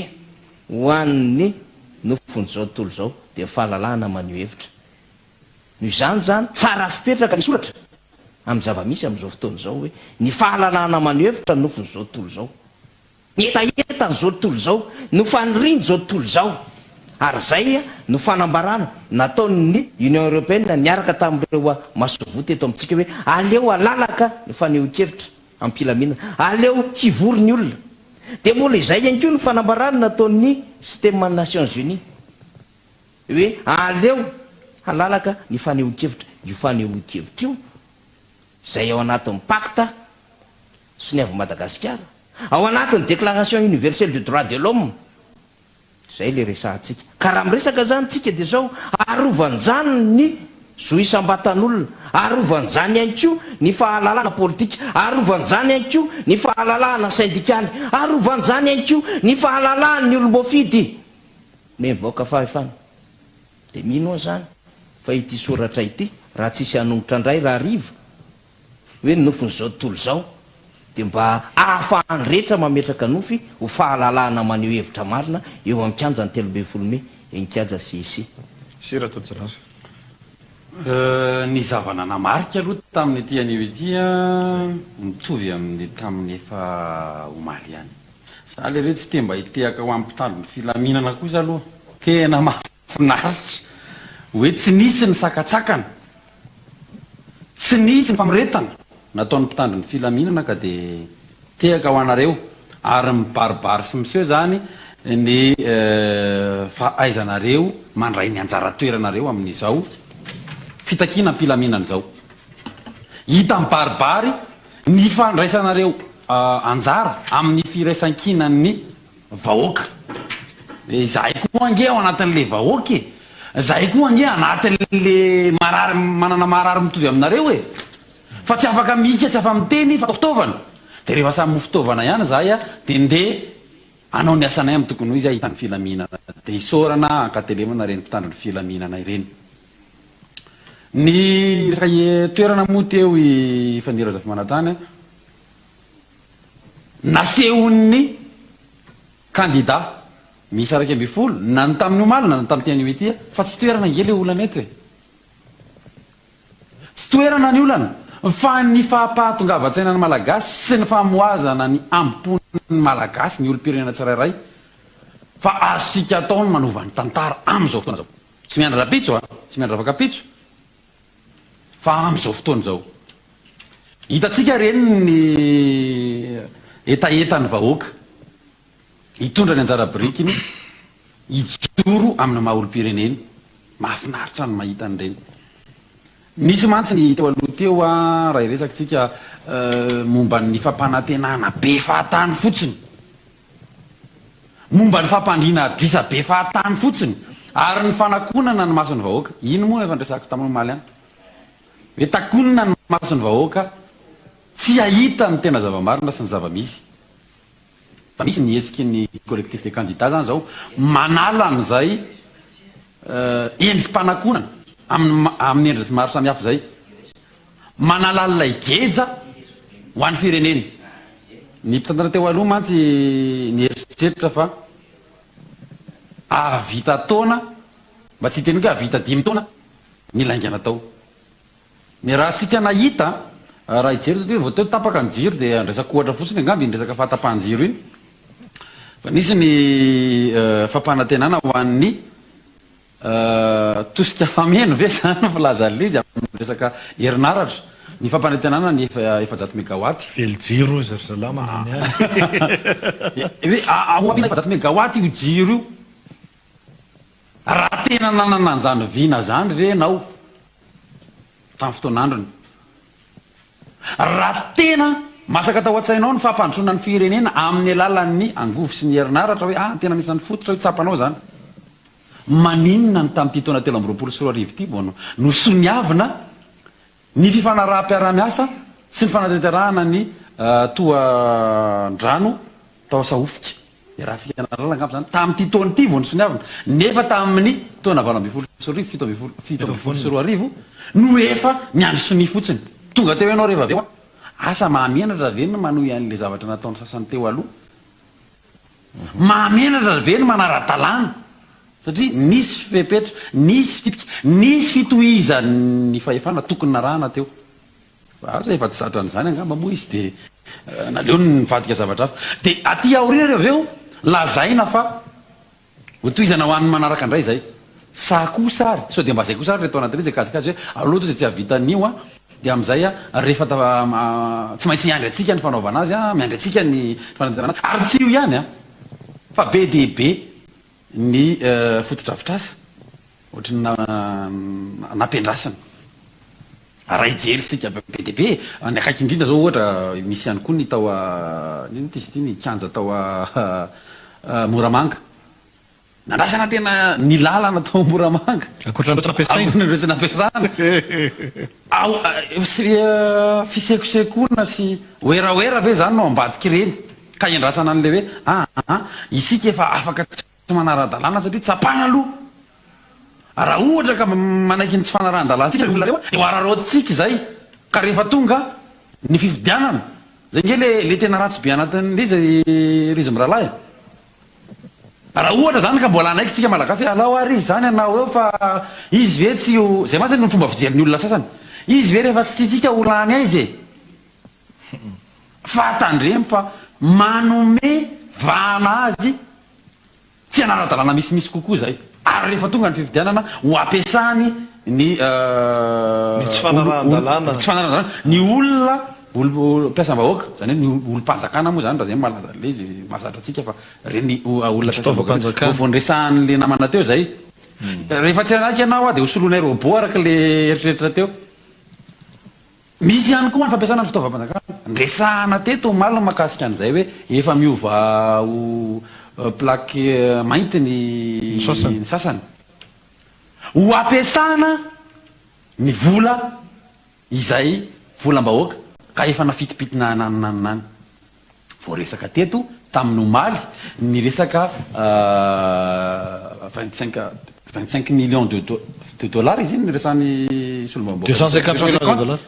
ho an'ny nofon'izao tontolo izao dia ny fahalalahana maneho hevitra. Noho izany izany tsara fipetraka ny soratra amin'ny zava-misy amin'izao fotoana izao hoe ny fahalalahana maneho hevitra no nofon'izao tontolo izao. Ny hetahetan'izao tontolo izao, no fanirian'izao tontolo izao. Ary izay no fanambarana nataon'ny Union Européenne niaraka tamin'ireo masoivoho teto amintsika hoe aleo halalaka ny fanehoan-kevitra am-pilaminana, aleo hivory ny olona. Dia mbola izay ihany koa ny fanambarana nataon'ny Système Nations Unies hoe aleo halalaka ny fanehoan-kevitra. Io fanehoan-kevitra io izay ao anatin'ny pacte Soniavin'i Madagasikara, ao anatin'ny Déclaration universelle des droits de l'homme, izay ilay resahantsika. Ka raha miresaka izany tsika dia izao, arovan'izany ny zo isam-batan'olona, arovan'izany ihany koa ny fahalalahana politika, arovan'izany ihany koa ny fahalalahana sendikaly, arovan'izany ihany koa ny fahalalahan'ny olom-boafidy mivoaka fahefana. Dia mino aho izany fa ity soratra ity, raha tsisy hanongotra indray rahariva, hoe ny nofin'izao tontolo izao dia mba ahafahan'ny rehetra mametraka nofy ho fahalalahana maneho hevitra marina eo amin'ny kianjan'ny 13 mey eny kianja CIC. Sy Ratojanary. Ny zava-nanamarika aloha tamin'ity anio ity mitovy amin'ny tamin'ny efa omaly ihany. Za lery tsy te mba hitehaka ho an'ny mpitandro ny filaminana kosa aloha. Tena mahafinaritra hoe tsy nisy ny sakantsakana. Tsy nisy ny famoretana nataon'ny mpitandro ny filaminana ka dia tehaka ho anareo ary mibaribary sy miseho izany ny fahaizanareo mandray ny anjara toeranareo amin'izao fitakiana am-pilaminana izao. Hita mibaribary ny fandraisanareo anjara amin'ny firaisankinan'ny Vahoaka. Izahay koa ange ao anatin'ilay vahoaka e! Izahay koa ange anatin'ilay marary manana marary mitovy aminareo e! Fa tsy afaka mihika tsy afa-miteny fa atao fitaovana. Dia rehefa samy ho fitaovana ihany izahay dia ndeha hanao ny asanay amin'ny tokony ho izy hahitana filaminana. Dia isaorana ankatelemana ireny mpitandro ny filaminana ireny. Ny resaka toerana moa teo i Fanilo Razafimanantany. Nasehon'ny kandida miisa 11 na ny tamin'ny omaly na ny tamin'ity anio ity fa tsy toerana ange ilay olana eto e! Tsy toerana ny olana fa ny fahapahatongavan-tsaina ny Malagasy sy ny famohazana ny hambom-pon'ny Malagasy, ny olom-pirenena tsirairay fa azontsika atao ny manova ny tantara amin'izao fotoana izao. Tsy miandry rahampitso a! Tsy miandry rafakampitso. Fa amin'izao fotoana izao, hitantsika ireny ny hetahetan'ny vahoaka hitondra ny anjara birikiny hijoro amin'ny maha olom-pirenena. Mahafinaritra ny mahita an'ireny. Nisy mantsy ny teo aloha teo raha hiresaka isika momba ny fampanantenana be fahatany fotsiny. Momba ny fampandriana adrisa be fahatany fotsiny ary ny fanakonana ny mason'ny vahoaka. Iny moa efa niresahako taminao omaly ihany. Hoe takonina ny mason'ny vahoaka tsy hahita ny tena zava-marina sy ny zava-misy. Fa misy ny hetsiky ny collectif des candidats zany zao manala an'izay endri-panakonana amin'ny amin'ny endriny maro samihafa izay. Manala an'ilay geja ho an'ny firenena. Ny mpitantana teo aloha mantsy nieritreritra fa hahavita taona, mba tsy hiteny hoe hahavita dimy taona ny lainga natao. Ny rahantsika nahita, raha hijery satria vao teo tapaka ny jiro dia andraisako ohatra fotsiny angamba iny resaka fahatapahan-jiro iny. Fa nisy ny fampanantenana ho an'ny Tosika fameno ve zany ny filazan'ilay izy amin'ny resaka herinaratra? Ny fampanantenana ny 400 megawatt. Vely jiro ozy ry zalahy manao ny any. Hoe ahoana 400 megawatt io jiro io? Raha tena nanana an'izany vina izany ve ianao tamin'ny fotoan'androny? Raha tena masaka tao an-tsainao ny fampandrosoana ny firenena amin'ny alalan'ny angovo sy ny herinaratra hoe ah tena anisan'ny fototra io tsapanao izany. Maninona no tamin'ity taona 2023 ity vao nosoniavina ny fifanaraham-piarahamiasa sy ny fanatanterahana ny tohandrano tao Sahofika? Iarahantsika nahalala angamba izany, tamin'ity taona ity vao nosoniavina, nefa tamin'ny taona 2018, 2017 no efa niandry sonia fotsiny. Tonga teo ianao rehefa avy eo, asa mahamenatra ve ny manohy an'ilay zavatra nataon'ny sasany teo aloha? Mahamenatra ve ny manara-dalàna? Satria nisy fepetra, nisy fitsipika, nisy fitohizan'ny fahefana tokony narahana teo. Fa asa efa tsy zatra an'izany angamba moa izy dia naleony nivadika zavatra hafa. Dia aty aoriana rehefa avy eo lazaina fa ho tohizana ho an'ny manaraka indray izay. Sa kosa ary, sao dia mba izay kosa ary ilay tao anatin'ilay izy kajikajy hoe aleo aloha izay tsy hahavita an'io an, dia amin'izay an rehefa tsy maintsy hiandry antsika ny fanaovana azy an, miandry antsika ny fanatanterahana azy. Ary tsy io ihany an, fa be dia be ny fotodrafitrasa ohatry ny nampiandrasana. Raha hijery isika be dia be e, ny akaiky indrindra izao ohatra misy ihany koa ny tao inona ity izy ity, ny kianja tao Moramanga. Nandrasana tena ny lalana tao Moramanga. Ankoatra ireo tsy nampiasaina. Ankoatra ireo tsy nampiasana. Ao fisekosekoana sy werawera ve izany no ambadik'ireny ka iandrasana an'ilay hoe aa isika efa afaka tsy manara-dalàna satria tsapana aloha raha ohatra ka manaiky ny tsy fanarahan-dalàntsika ireo olona ireo dia ho araraotintsika izay ka rehefa tonga ny fifidianana, izay ange le tena ratsy be anatin'ilay izy ry izy mirahalahy e! Raha ohatra izany ka mbola hanaiky tsika Malagasy hoe alao ary izy izany hanao eo fa izy ve tsy ho, izay mantsy no fomba fijerin'ny olona sasany, izy ve rehefa tsy tiantsika ho lany aiza e? Fa tandremo fa manome vahana azy tsy hanara-dalàna misimisy kokoa izay ary rehefa tonga ny fifidianana ho ampiasany ny Ny tsy fanarahan-dalàna. Ny tsy fanarahan-dalàna. Ny olona, olo, mpiasam-bahoaka, izany hoe ny olom-panjakana moa izany raha izay no malaza an'ilay izy, mahazatra antsika fa ireny olona mpiasam-bahoaka ireny. Vao vao niresahan'ilay namana teo izay. Rehefa tsy hanaiky ianao aho dia hosoloinay robot araka ilay eritreritra teo. Misy ihany koa ny fampiasana ny fitaovam-panjakana. Niresahana teto omaly ny mahakasika an'izay hoe efa miova ho plaque mainty ny sasany. Ho ampiasana ny vola izay volam-bahoaka ka efa nafitimpitina any any any. Voaresaka teto tamin'ny omaly ny resaka 25 25 millions de de dollars izy iny niresahan'ny solombavambahoaka. 250 millions de dollars.